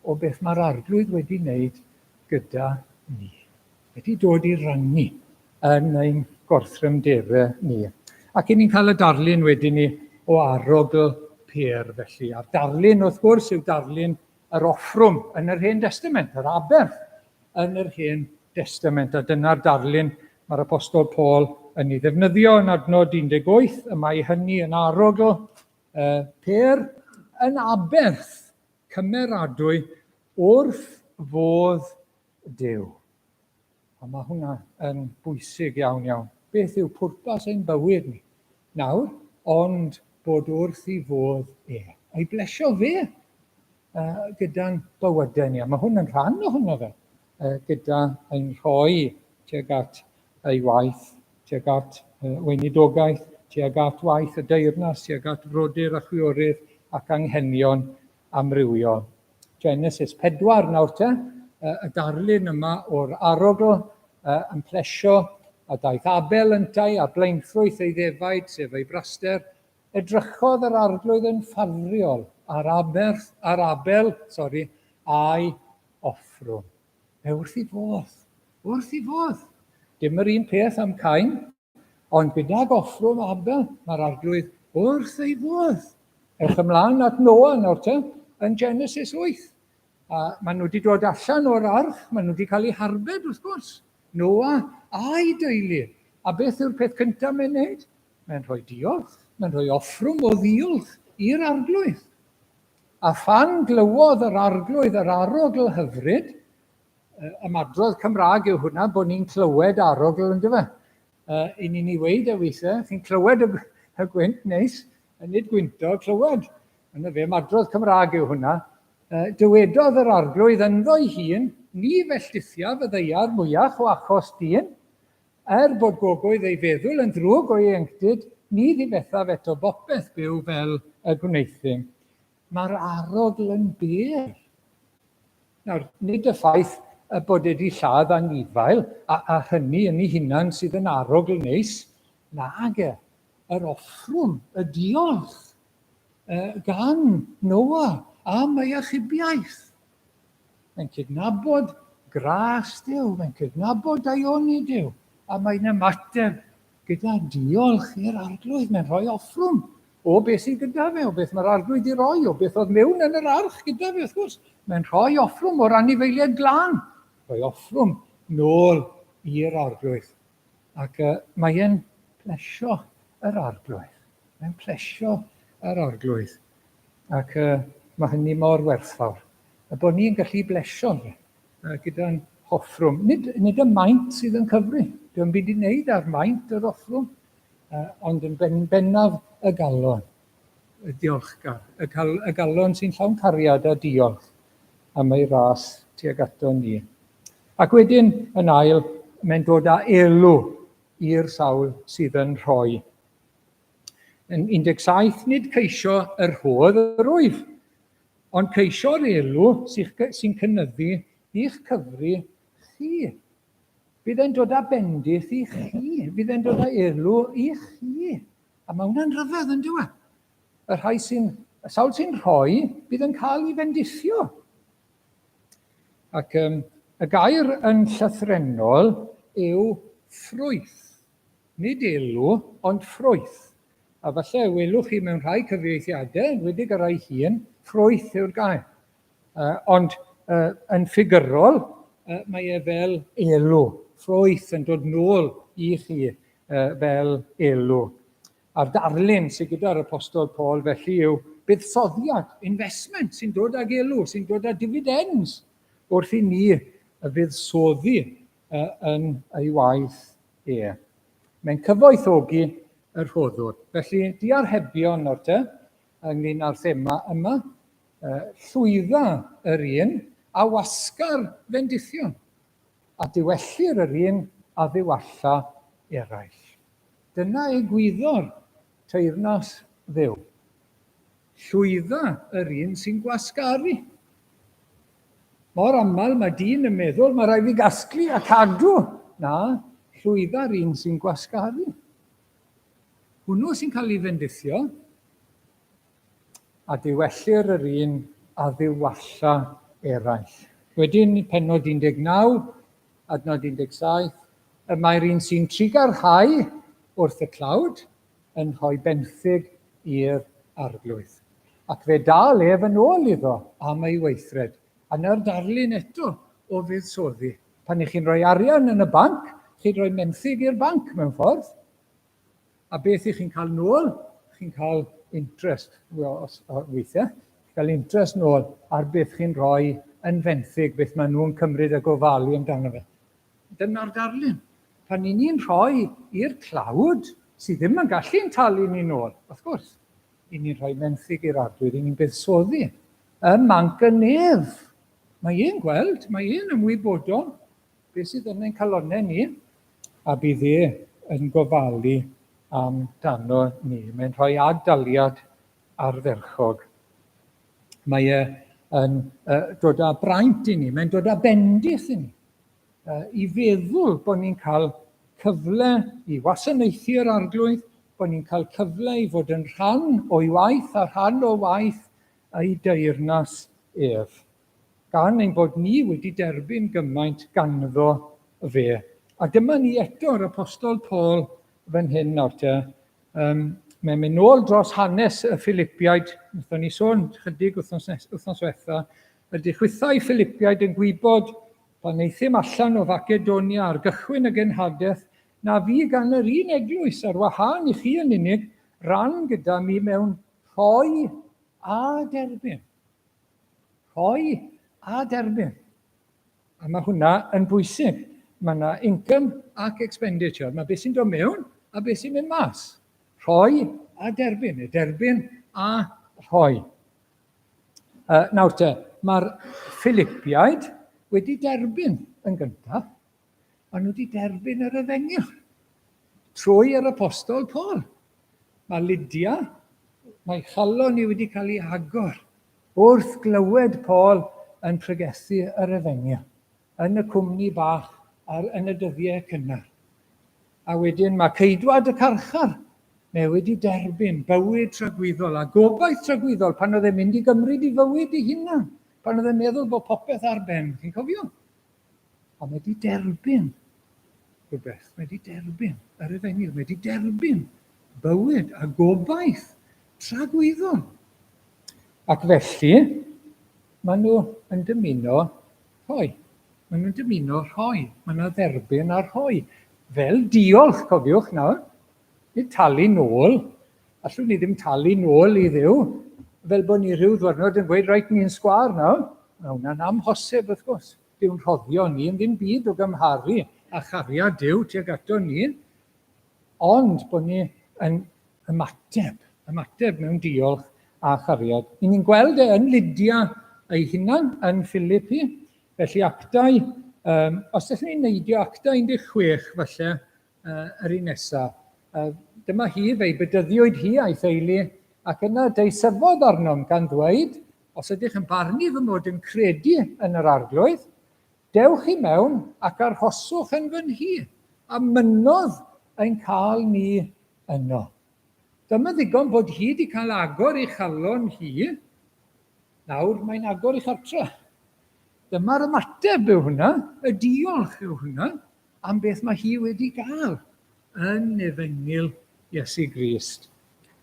o beth mae'r Arglwydd wedi wneud gyda ni. Wedi dod i rannu yn ein gorthrymderau ni. Ac i ni'n cael y darlun wedyn ni o arogl pêr felly. A'r darlun wrth gwrs yw darlun yr offrwm yn yr Hen Destament, yr aberth yn yr Hen Destament. A dyna'r darlun mae'r Apostol Paul yn ei ddefnyddio yn adnod 18, y mae hynny yn arogl pêr yn aberth cymeradwy wrth fodd Duw. A mae hwnna yn bwysig iawn iawn. Beth yw pwrpas ein bywyd ni nawr, ond bod wrth i fodd e. A'i blesio fe gyda'n bywydau ni. A mae hwn yn rhan ohono fe, gyda ein rhoi tuag at ei waith, tuag at weinidogaeth, tuag at waith y deyrnas, tuag at frodyr a chwiorydd ac anghenion amrywiol. Genesis 4 nawr te, y darlun yma o'r arogl yn plesio, a daeth Abel yntau a blaenffrwyth ei ddefaid, sef ei braster. Edrychodd yr Arglwydd yn ffafriol ar aberth, ar Abel, sori, a'i offrwm. E wrth i fodd, wrth i fodd. Dim yr un peth am Cain, Ond gydag offrwm Abel, mae'r Arglwydd wrth ei fodd. Ewch ymlaen at Noa nawr te, yn Genesis 8. A maen nhw wedi dod allan o'r arch, maen nhw wedi cael eu harbed wrth gwrs. Noa a'i deulu. A beth yw'r peth cyntaf mae'n wneud? Mae'n rhoi diolch, mae'n rhoi offrwm o ddiolch i'r Arglwydd. A phan glywodd yr Arglwydd yr arogl hyfryd, Ymadrodd Cymraeg yw hwnna, bod ni'n clywed arogl, ynddo fe? I ni'n ei weid e weithiau, chi'n clywed y, y gwynt neis, nid gwynto, clywed. Yna fe, ymadrodd Cymraeg yw hwnna. Dywedodd yr arglwydd ynddo'i hun, ni felldithiaf y ddeiar mwyach o achos dyn, er bod gogoedd ei feddwl yn ddrwg o'i ieuenctid, ni ddifethaf eto bopeth byw fel y gwneuthum. Mae'r arogl yn bur. Nawr, nid y ffaith y bod e wedi lladd anifail, a, a hynny yn ei hunan sydd yn arogl neis, nag e, yr offrwm, y diolch, gan Noa am ei achubiaeth. Mae'n cydnabod gras Duw, mae'n cydnabod daioni Duw, a mae'n ymateb gyda diolch i'r arglwydd. Mae'n rhoi offrwm o beth sydd gyda fe, o beth mae'r arglwydd i roi, o beth oedd mewn yn yr arch gyda fe, wrth gwrs. Mae'n rhoi offrwm o'r anifeiliaid glân, rhoi offrwm nôl i'r arglwydd. Ac uh, mae e'n plesio yr arglwydd. Mae'n plesio yr arglwydd. Ac uh, mae hynny mor werthfawr. Y bod ni'n gallu blesio fe uh, gyda'n hoffrwm. Nid, nid y maint sydd yn cyfri. Dwi'n byd i wneud ar maint yr offrwm, uh, ond yn ben, bennaf y galon, y diolchgar, y, cal, y galon sy'n llawn cariad a diolch am ei ras tuag ato ni. Ac wedyn, yn ail, mae'n dod â elw i'r sawl sydd yn rhoi. Yn 17, nid ceisio yr rhodd yr wyf, ond ceisio'r elw sy'n cynyddu i'ch cyfri chi. Bydd e'n dod â bendith i chi, bydd e'n dod â elw i chi. A mae hwnna'n rhyfedd yn dyw e? Y rhai sy'n, y sawl sy'n rhoi, bydd yn cael ei fendithio. Ac um, y gair yn llythrennol yw ffrwyth. Nid elw, ond ffrwyth. A falle welwch chi mewn rhai cyfieithiadau, yn wedig y rhai hŷn, ffrwyth yw'r gair. Uh, ond uh, yn ffigurol, uh, mae e fel elw, ffrwyth yn dod nôl i chi uh, fel elw. A'r darlun sydd gyda'r Apostol Paul felly yw buddsoddiad, investment, sy'n dod ag elw, sy'n dod â dividends wrth i ni y fuddsoddi uh, yn ei waith e. Mae'n cyfoethogi y rhoddwr. Felly, diarhebion nawr te, ynglyn â'r thema yma. Llwydda yr un a wasgar fendithion, a diwellir yr un a ddiwalla eraill. Dyna egwyddor teyrnas Dduw. Llwydda yr un sy'n gwasgaru. Mor aml mae dyn yn meddwl, mae rhaid fi gasglu a cadw. Na, llwydda'r un sy'n gwasgaru. Hwnnw sy'n cael ei fendithio, A diwellir yr un a ddiwalla eraill. Wedyn, pennod 19, adnod 17, y mae'r un sy'n trugarhau wrth y tlawd yn rhoi benthyg i'r arglwydd. Ac fe dal ef yn ôl iddo am ei weithred. A 'na'r darlun eto o fuddsoddi. Pan y'ch chi'n rhoi arian yn y banc, chi'n rhoi menthyg i'r banc mewn ffordd. A beth y'ch chi'n cael nôl? Chi'n cael interest, well, os, weithiau, chi'n cael interest nôl ar beth chi'n rhoi yn fenthyg, beth maen nhw'n cymryd a gofalu amdano fe. Dyna'r darlun. Pan ni'n ni'n rhoi i'r tlawd, sydd ddim yn gallu'n talu ni nôl, wrth gwrs, i ni'n rhoi menthyg i'r arglwydd, i ni'n buddsoddi ym manc y nef. Mae e'n gweld, mae e'n ymwybodol beth sydd yn ein calonnau ni, a bydd e yn gofalu amdano ni. Mae'n rhoi ad-daliad ardderchog. Mae e yn uh, dod â braint i ni, mae'n dod â bendith i ni, uh, i feddwl bod ni'n cael cyfle i wasanaethu'r arglwydd, bod ni'n cael cyfle i fod yn rhan o'i waith a rhan o waith ei deyrnas ef. gan ein bod ni wedi derbyn gymaint ganddo fe. A dyma ni eto'r Apostol Paul fan hyn nawr te. Um, mae'n mynd nôl dros hanes y Philipiaid, wnaethon ni sôn chydig wythnos, wythnos diwetha, ydy chwithau Philipiaid yn gwybod pan euthum allan o Facedonia ar gychwyn y genhadaeth, na fi gan yr un eglwys ar wahân i chi yn unig, ran gyda mi mewn rhoi a derbyn. Rhoi a derbyn. A mae hwnna yn bwysig. Mae yna income ac expenditure. Mae beth sy'n dod mewn a beth sy'n mynd mas. Rhoi a derbyn, neu derbyn a rhoi. Nawr te, mae'r Philipiaid wedi derbyn yn gyntaf. Maen nhw wedi derbyn yr efengyl trwy yr apostol Paul. Mae Lydia, mae chalon i wedi cael ei agor wrth glywed Paul yn pregethu yr efengyl yn y cwmni bach ar, yn y dyddiau cynnar. A wedyn mae ceidwad y carchar, mae wedi derbyn bywyd tragwyddol a gobaith tragwyddol pan oedd e'n mynd i gymryd i fywyd ei hunan, pan oedd e'n meddwl bod popeth ar ben. Chi'n cofio? Ond mae wedi derbyn rhywbeth, mae wedi derbyn yr efengyl, mae wedi derbyn bywyd a gobaith tragwyddol. Ac felly, maen nhw yn dymuno rhoi. Maen nhw'n dymuno rhoi. Maen nhw'n dderbyn a rhoi. Fel diolch, cofiwch nawr. Nid talu nôl. Allwn ni ddim talu nôl i Dduw, fel bod ni rhyw ddwrnod yn gweud, reit, ni'n sgwâr nawr. Mae hwnna'n amhosib, wrth gwrs. Dyw'n rhoddio ni yn ddim byd o gymharu â chariad Duw tuag ato ni, ond bod ni yn ymateb, ymateb mewn diolch a chariad. I ni'n gweld e yn Lydia ei hunan yn Philippi, felly actau, um, os ydych ni'n neidio actau 16 falle, yr un nesaf. Dyma hi, fe'i bedyddiwyd hi a'i theulu, ac yna deisyfodd arnom gan ddweud, os ydych yn barnu fy mod yn credu yn yr Arglwydd, dewch i mewn ac arhoswch yn fy nhŷ, a mynnodd ein cael ni yno. Dyma ddigon bod hi wedi cael agor ei chalon hi, nawr mae'n agor ei chartre. Dyma'r ymateb yw hwnna, y diolch yw hwnna, am beth mae hi wedi gael yn Efengyl Iesu Grist.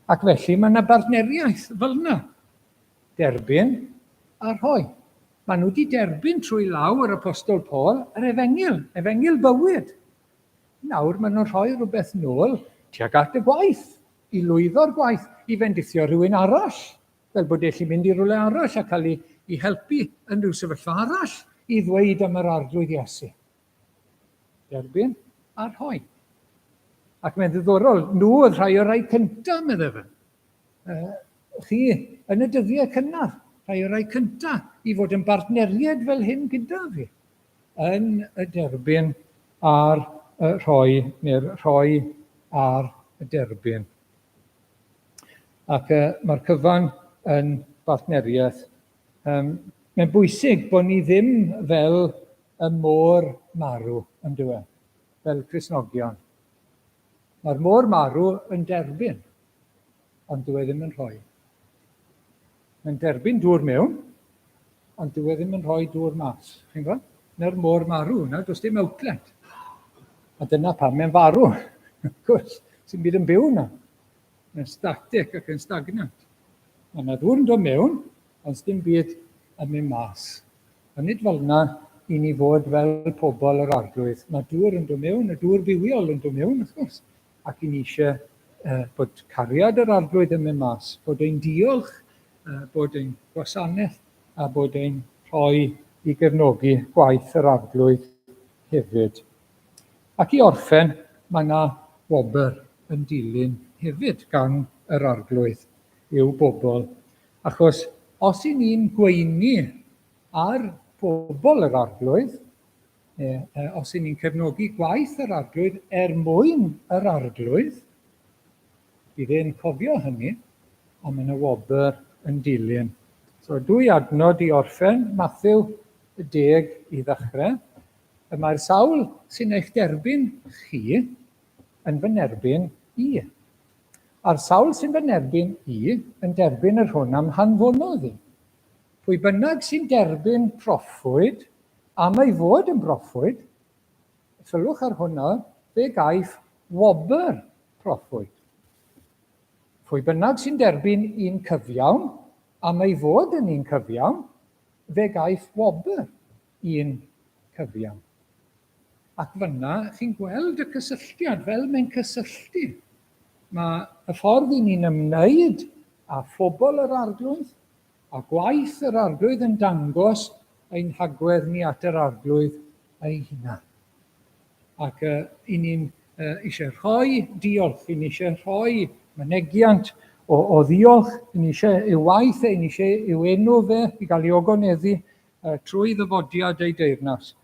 Ac felly mae yna bartneriaeth fel yna. Derbyn a rhoi. Maen nhw wedi derbyn trwy law yr Apostol Paul yr Efengyl, Efengyl bywyd. Nawr maen nhw'n rhoi rhywbeth nôl tuag at y gwaith, i lwyddo'r gwaith, i fendithio rhywun arall, fel bod e'n mynd i rywle arall a cael ei, ei helpu yn rhyw sefyllfa arall i ddweud am yr Arglwydd Iesu. Derbyn a rhoi. Ac mae'n ddiddorol, nhw oedd rhai o'r rhai cyntaf, meddai fe. Chi, yn y dyddiau cynnar, rhai o'r rhai cyntaf i fod yn bartneriaid fel hyn gyda fi, yn y derbyn a'r rhoi, neu'r rhoi a'r derbyn. Ac mae'r cyfan yn bartneriaeth. Mae'n bwysig bod ni ddim fel y môr marw, yn dyw e, fel Cristnogion. Mae'r môr marw yn derbyn, ond dyw e ddim yn rhoi. Mae'n derbyn dŵr mewn, ond dyw e ddim yn rhoi dŵr mas. Chi'n gweld? Na'r môr marw, na, does dim outlet. A dyna pam mae'n farw. Wrth gwrs, sy'n byd yn byw na. Mae'n static ac yn stagnant. Mae yna ddŵr yn dod mewn, ond dim byd yn mynd mas. Ond nid fel yna i ni fod fel pobl yr Arglwydd. Mae dŵr yn dod mewn, y dŵr bywiol yn dod mewn, wrth gwrs. Ac i ni eisiau bod cariad yr Arglwydd yn mynd mas, bod ein diolch, bod ein gwasanaeth a bod ein rhoi i gefnogi gwaith yr Arglwydd hefyd. Ac i orffen, mae yna wobr yn dilyn hefyd gan yr Arglwydd i'w bobl, achos os i ni'n gweini ar bobl yr Arglwydd, neu os i ni'n cefnogi gwaith yr Arglwydd er mwyn yr Arglwydd, bydd e'n cofio hynny, a mae yna wobr yn dilyn. So, dwy adnod i orffen, Mathew 10 i ddechrau. Y mae'r sawl sy'n eich derbyn chi yn fy nerbyn i. A'r sawl sy'n fy nerbyn i yn derbyn yr hwn am hanfonodd i. Pwy bynnag sy'n derbyn proffwyd am ei fod yn broffwyd, sylwch ar hwnna, fe gaiff wobr proffwyd. Pwy bynnag sy'n derbyn un cyfiawn am ei fod yn un cyfiawn, fe gaiff wobr un cyfiawn. Ac fanna chi'n gweld y cysylltiad fel mae'n cysylltu. Mae y ffordd i ni'n ymwneud â phobl yr Arglwydd a gwaith yr Arglwydd yn dangos ein hagwedd ni at yr Arglwydd ei hunan. Ac i ni'n eisiau rhoi diolch, i ni eisiau rhoi mynegiant o, o ddiolch, i ni eisiau i'w waith e, i ni eisiau i'w enw fe i gael ei ogoneddu trwy ddyfodiad ei deyrnas.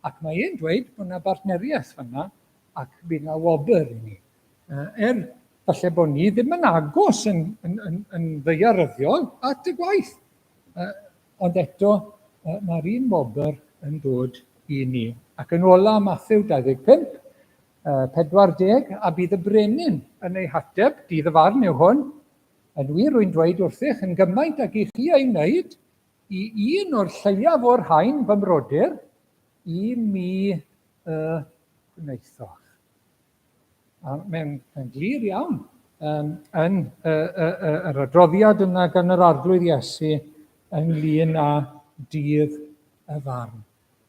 Ac mae e'n dweud bod yna bartneriaeth fanna ac bydd yna wobr i ni. Er falle bod ni ddim yn agos yn, yn, yn, yn ddaearyddiol at y gwaith, ond eto mae'r un wobr yn dod i ni. Ac yn ola, Matthew 25, 40, a bydd y brenin yn ei hateb, dydd y farn yw hwn, yn wir rwy'n dweud wrthych, yn gymaint ag i chi ei wneud, i un o'r lleiaf o'r rhain, fy mrodyr, i mi y gwnaethoch. A mae'n mae glir iawn um, yn y, y, y, yr adroddiad yna gan yr Arglwydd Iesu ynglyn â dydd y farn.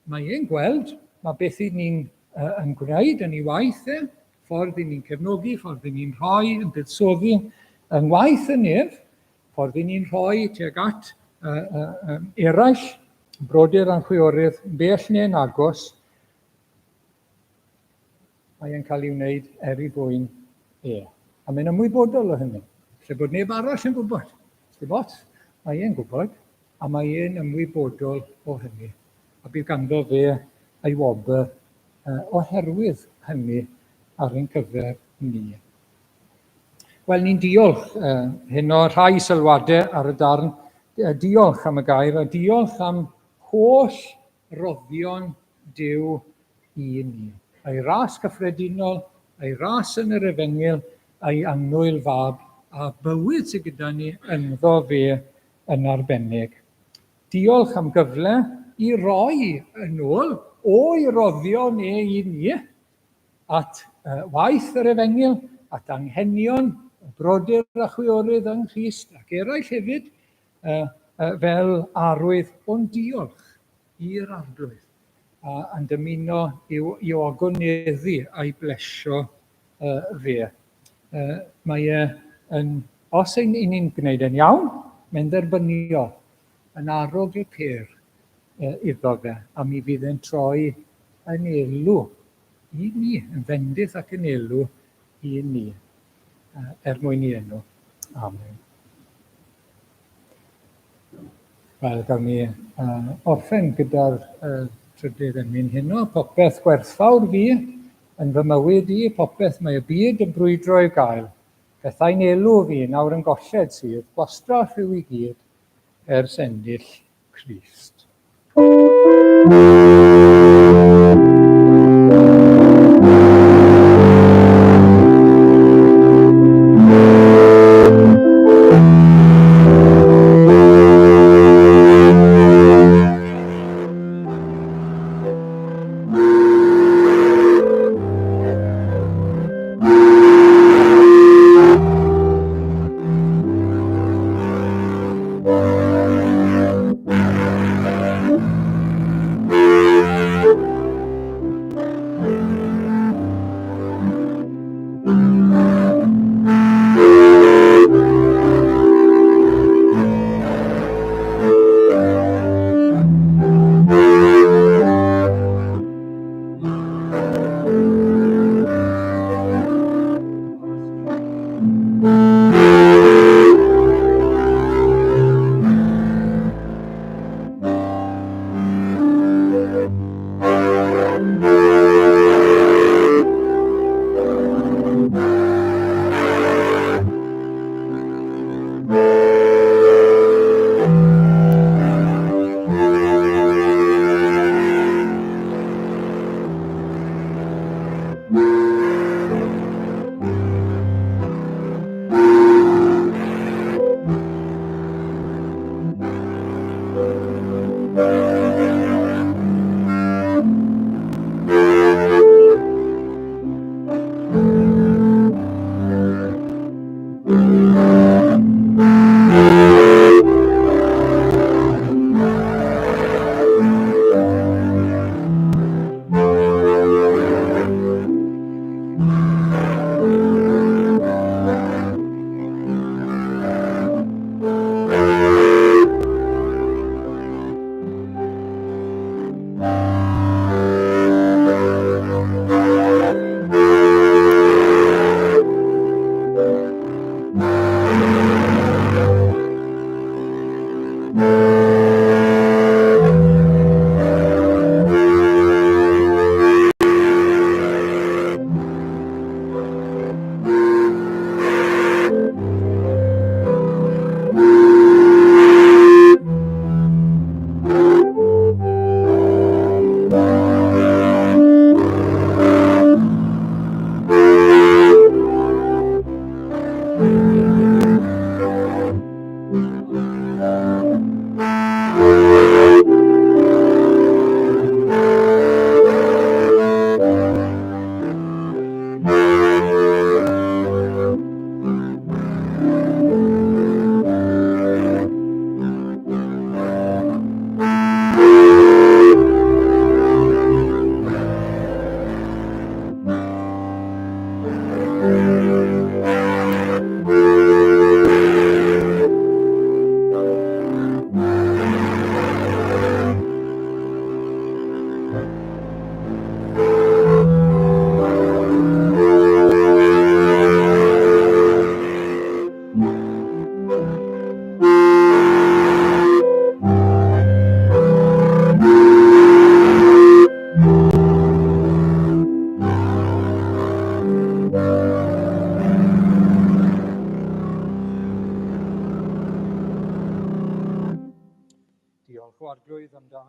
Mae e'n gweld, mae beth i ni'n uh, yn gwneud yn ei waith e, ffordd i ni'n cefnogi, ffordd i ni'n rhoi, yn buddsoddi yng ngwaith y nef, ffordd i ni'n rhoi tuag at uh, uh, um, eraill, brodyr a'n chwiorydd, bell neu'n agos, mae e'n cael ei wneud er ei fwyn e. A mae'n ymwybodol o hynny. Lle bod neb arall yn gwybod. Dim ots, mae e'n gwybod, a mae e'n ymwybodol o hynny. A bydd ganddo fe ei wobr oherwydd hynny ar ein cyfer ni. Wel, ni'n diolch heno rhai sylwadau ar y darn. Diolch am y gair a diolch am holl roddion Duw i ni. Ei ras cyffredinol, ei ras yn yr efengyl, ei annwyl fab, a bywyd sydd gyda ni ynddo fe yn arbennig. Diolch am gyfle i roi yn ôl o'i roddion e i ni at waith yr efengyl, at anghenion y brodyr a chwiorydd yng Nghrist ac eraill hefyd, fel arwydd o'n diolch i'r Arglwydd, a yn dymuno i'w, i'w ogoneddu a'i blesio fe. Mae e yn, os ein, i ni'n gwneud e'n iawn, mae'n dderbyniol, yn arogl pêr iddo fe, a mi fydd e'n troi yn elw i ni, yn fendith ac yn elw i ni, er mwyn i enw. Amen. Wel, gawn ni orffen gyda'r trydydd emyn heno. Popeth gwerthfawr fi yn fy mywyd i, popeth mae y byd yn brwydro i'w gael. Pethau'n elw fi, nawr yn golled sydd, gwastraff yw i gyd ers ennill Crist.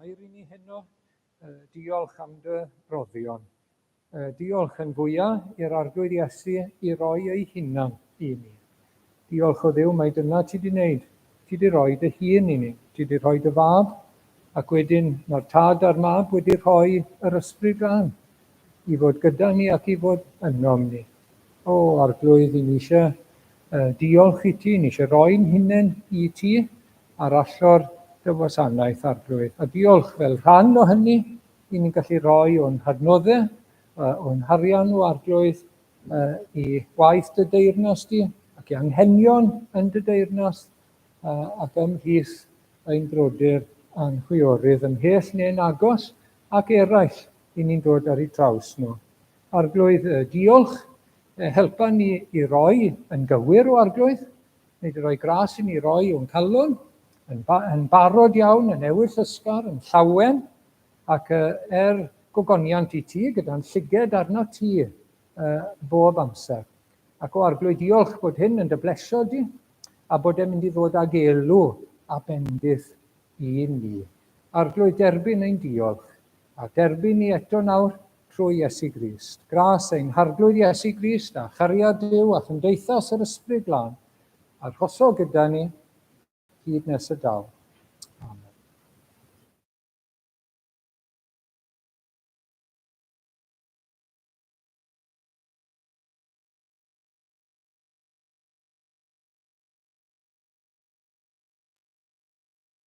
air i ni heno. Diolch am dy roddion. Diolch yn fwyaf i'r Arglwydd Iesu i roi ei hunan i ni. Diolch o Dduw mai dyna ti di wneud. Ti di roi dy hun i ni. Ti di rhoi dy fab, ac wedyn mae'r Tad a'r Mab wedi rhoi yr Ysbryd Glân i fod gyda ni ac i fod ynom ni. O, Arglwydd, i ni eisiau diolch i ti, ni eisiau roi'n hunain i ti ar allor dy wasanaeth, Arglwydd. A diolch fel rhan o hynny, i ni'n gallu rhoi o'n hadnoddau, o'n harian o Arglwydd, i waith dy deyrnas di, ac i anghenion yn dy deyrnas, ac ymhlith ein brodyr a'n chwiorydd ymhell neu'n agos, ac eraill i ni'n dod ar eu traws nhw. Arglwydd, diolch, helpa ni i roi yn gywir o Arglwydd, neu di roi gras i ni roi o'n calon, yn, ba yn barod iawn, yn ewyllysgar, yn llawen, ac er gogoniant i ti, gyda'n llyged arno ti bob amser. Ac o Arglwydd, diolch bod hyn yn dy blesio di, a bod e'n mynd i ddod ag elw a bendith i ni. Arglwydd, derbyn ein diolch, a derbyn ni eto nawr trwy Iesu Grist. Gras ein Harglwydd Iesu Grist, a chariad Duw, a chymdeithas yr Ysbryd Glân, arhoso gyda ni hyd nes y daw.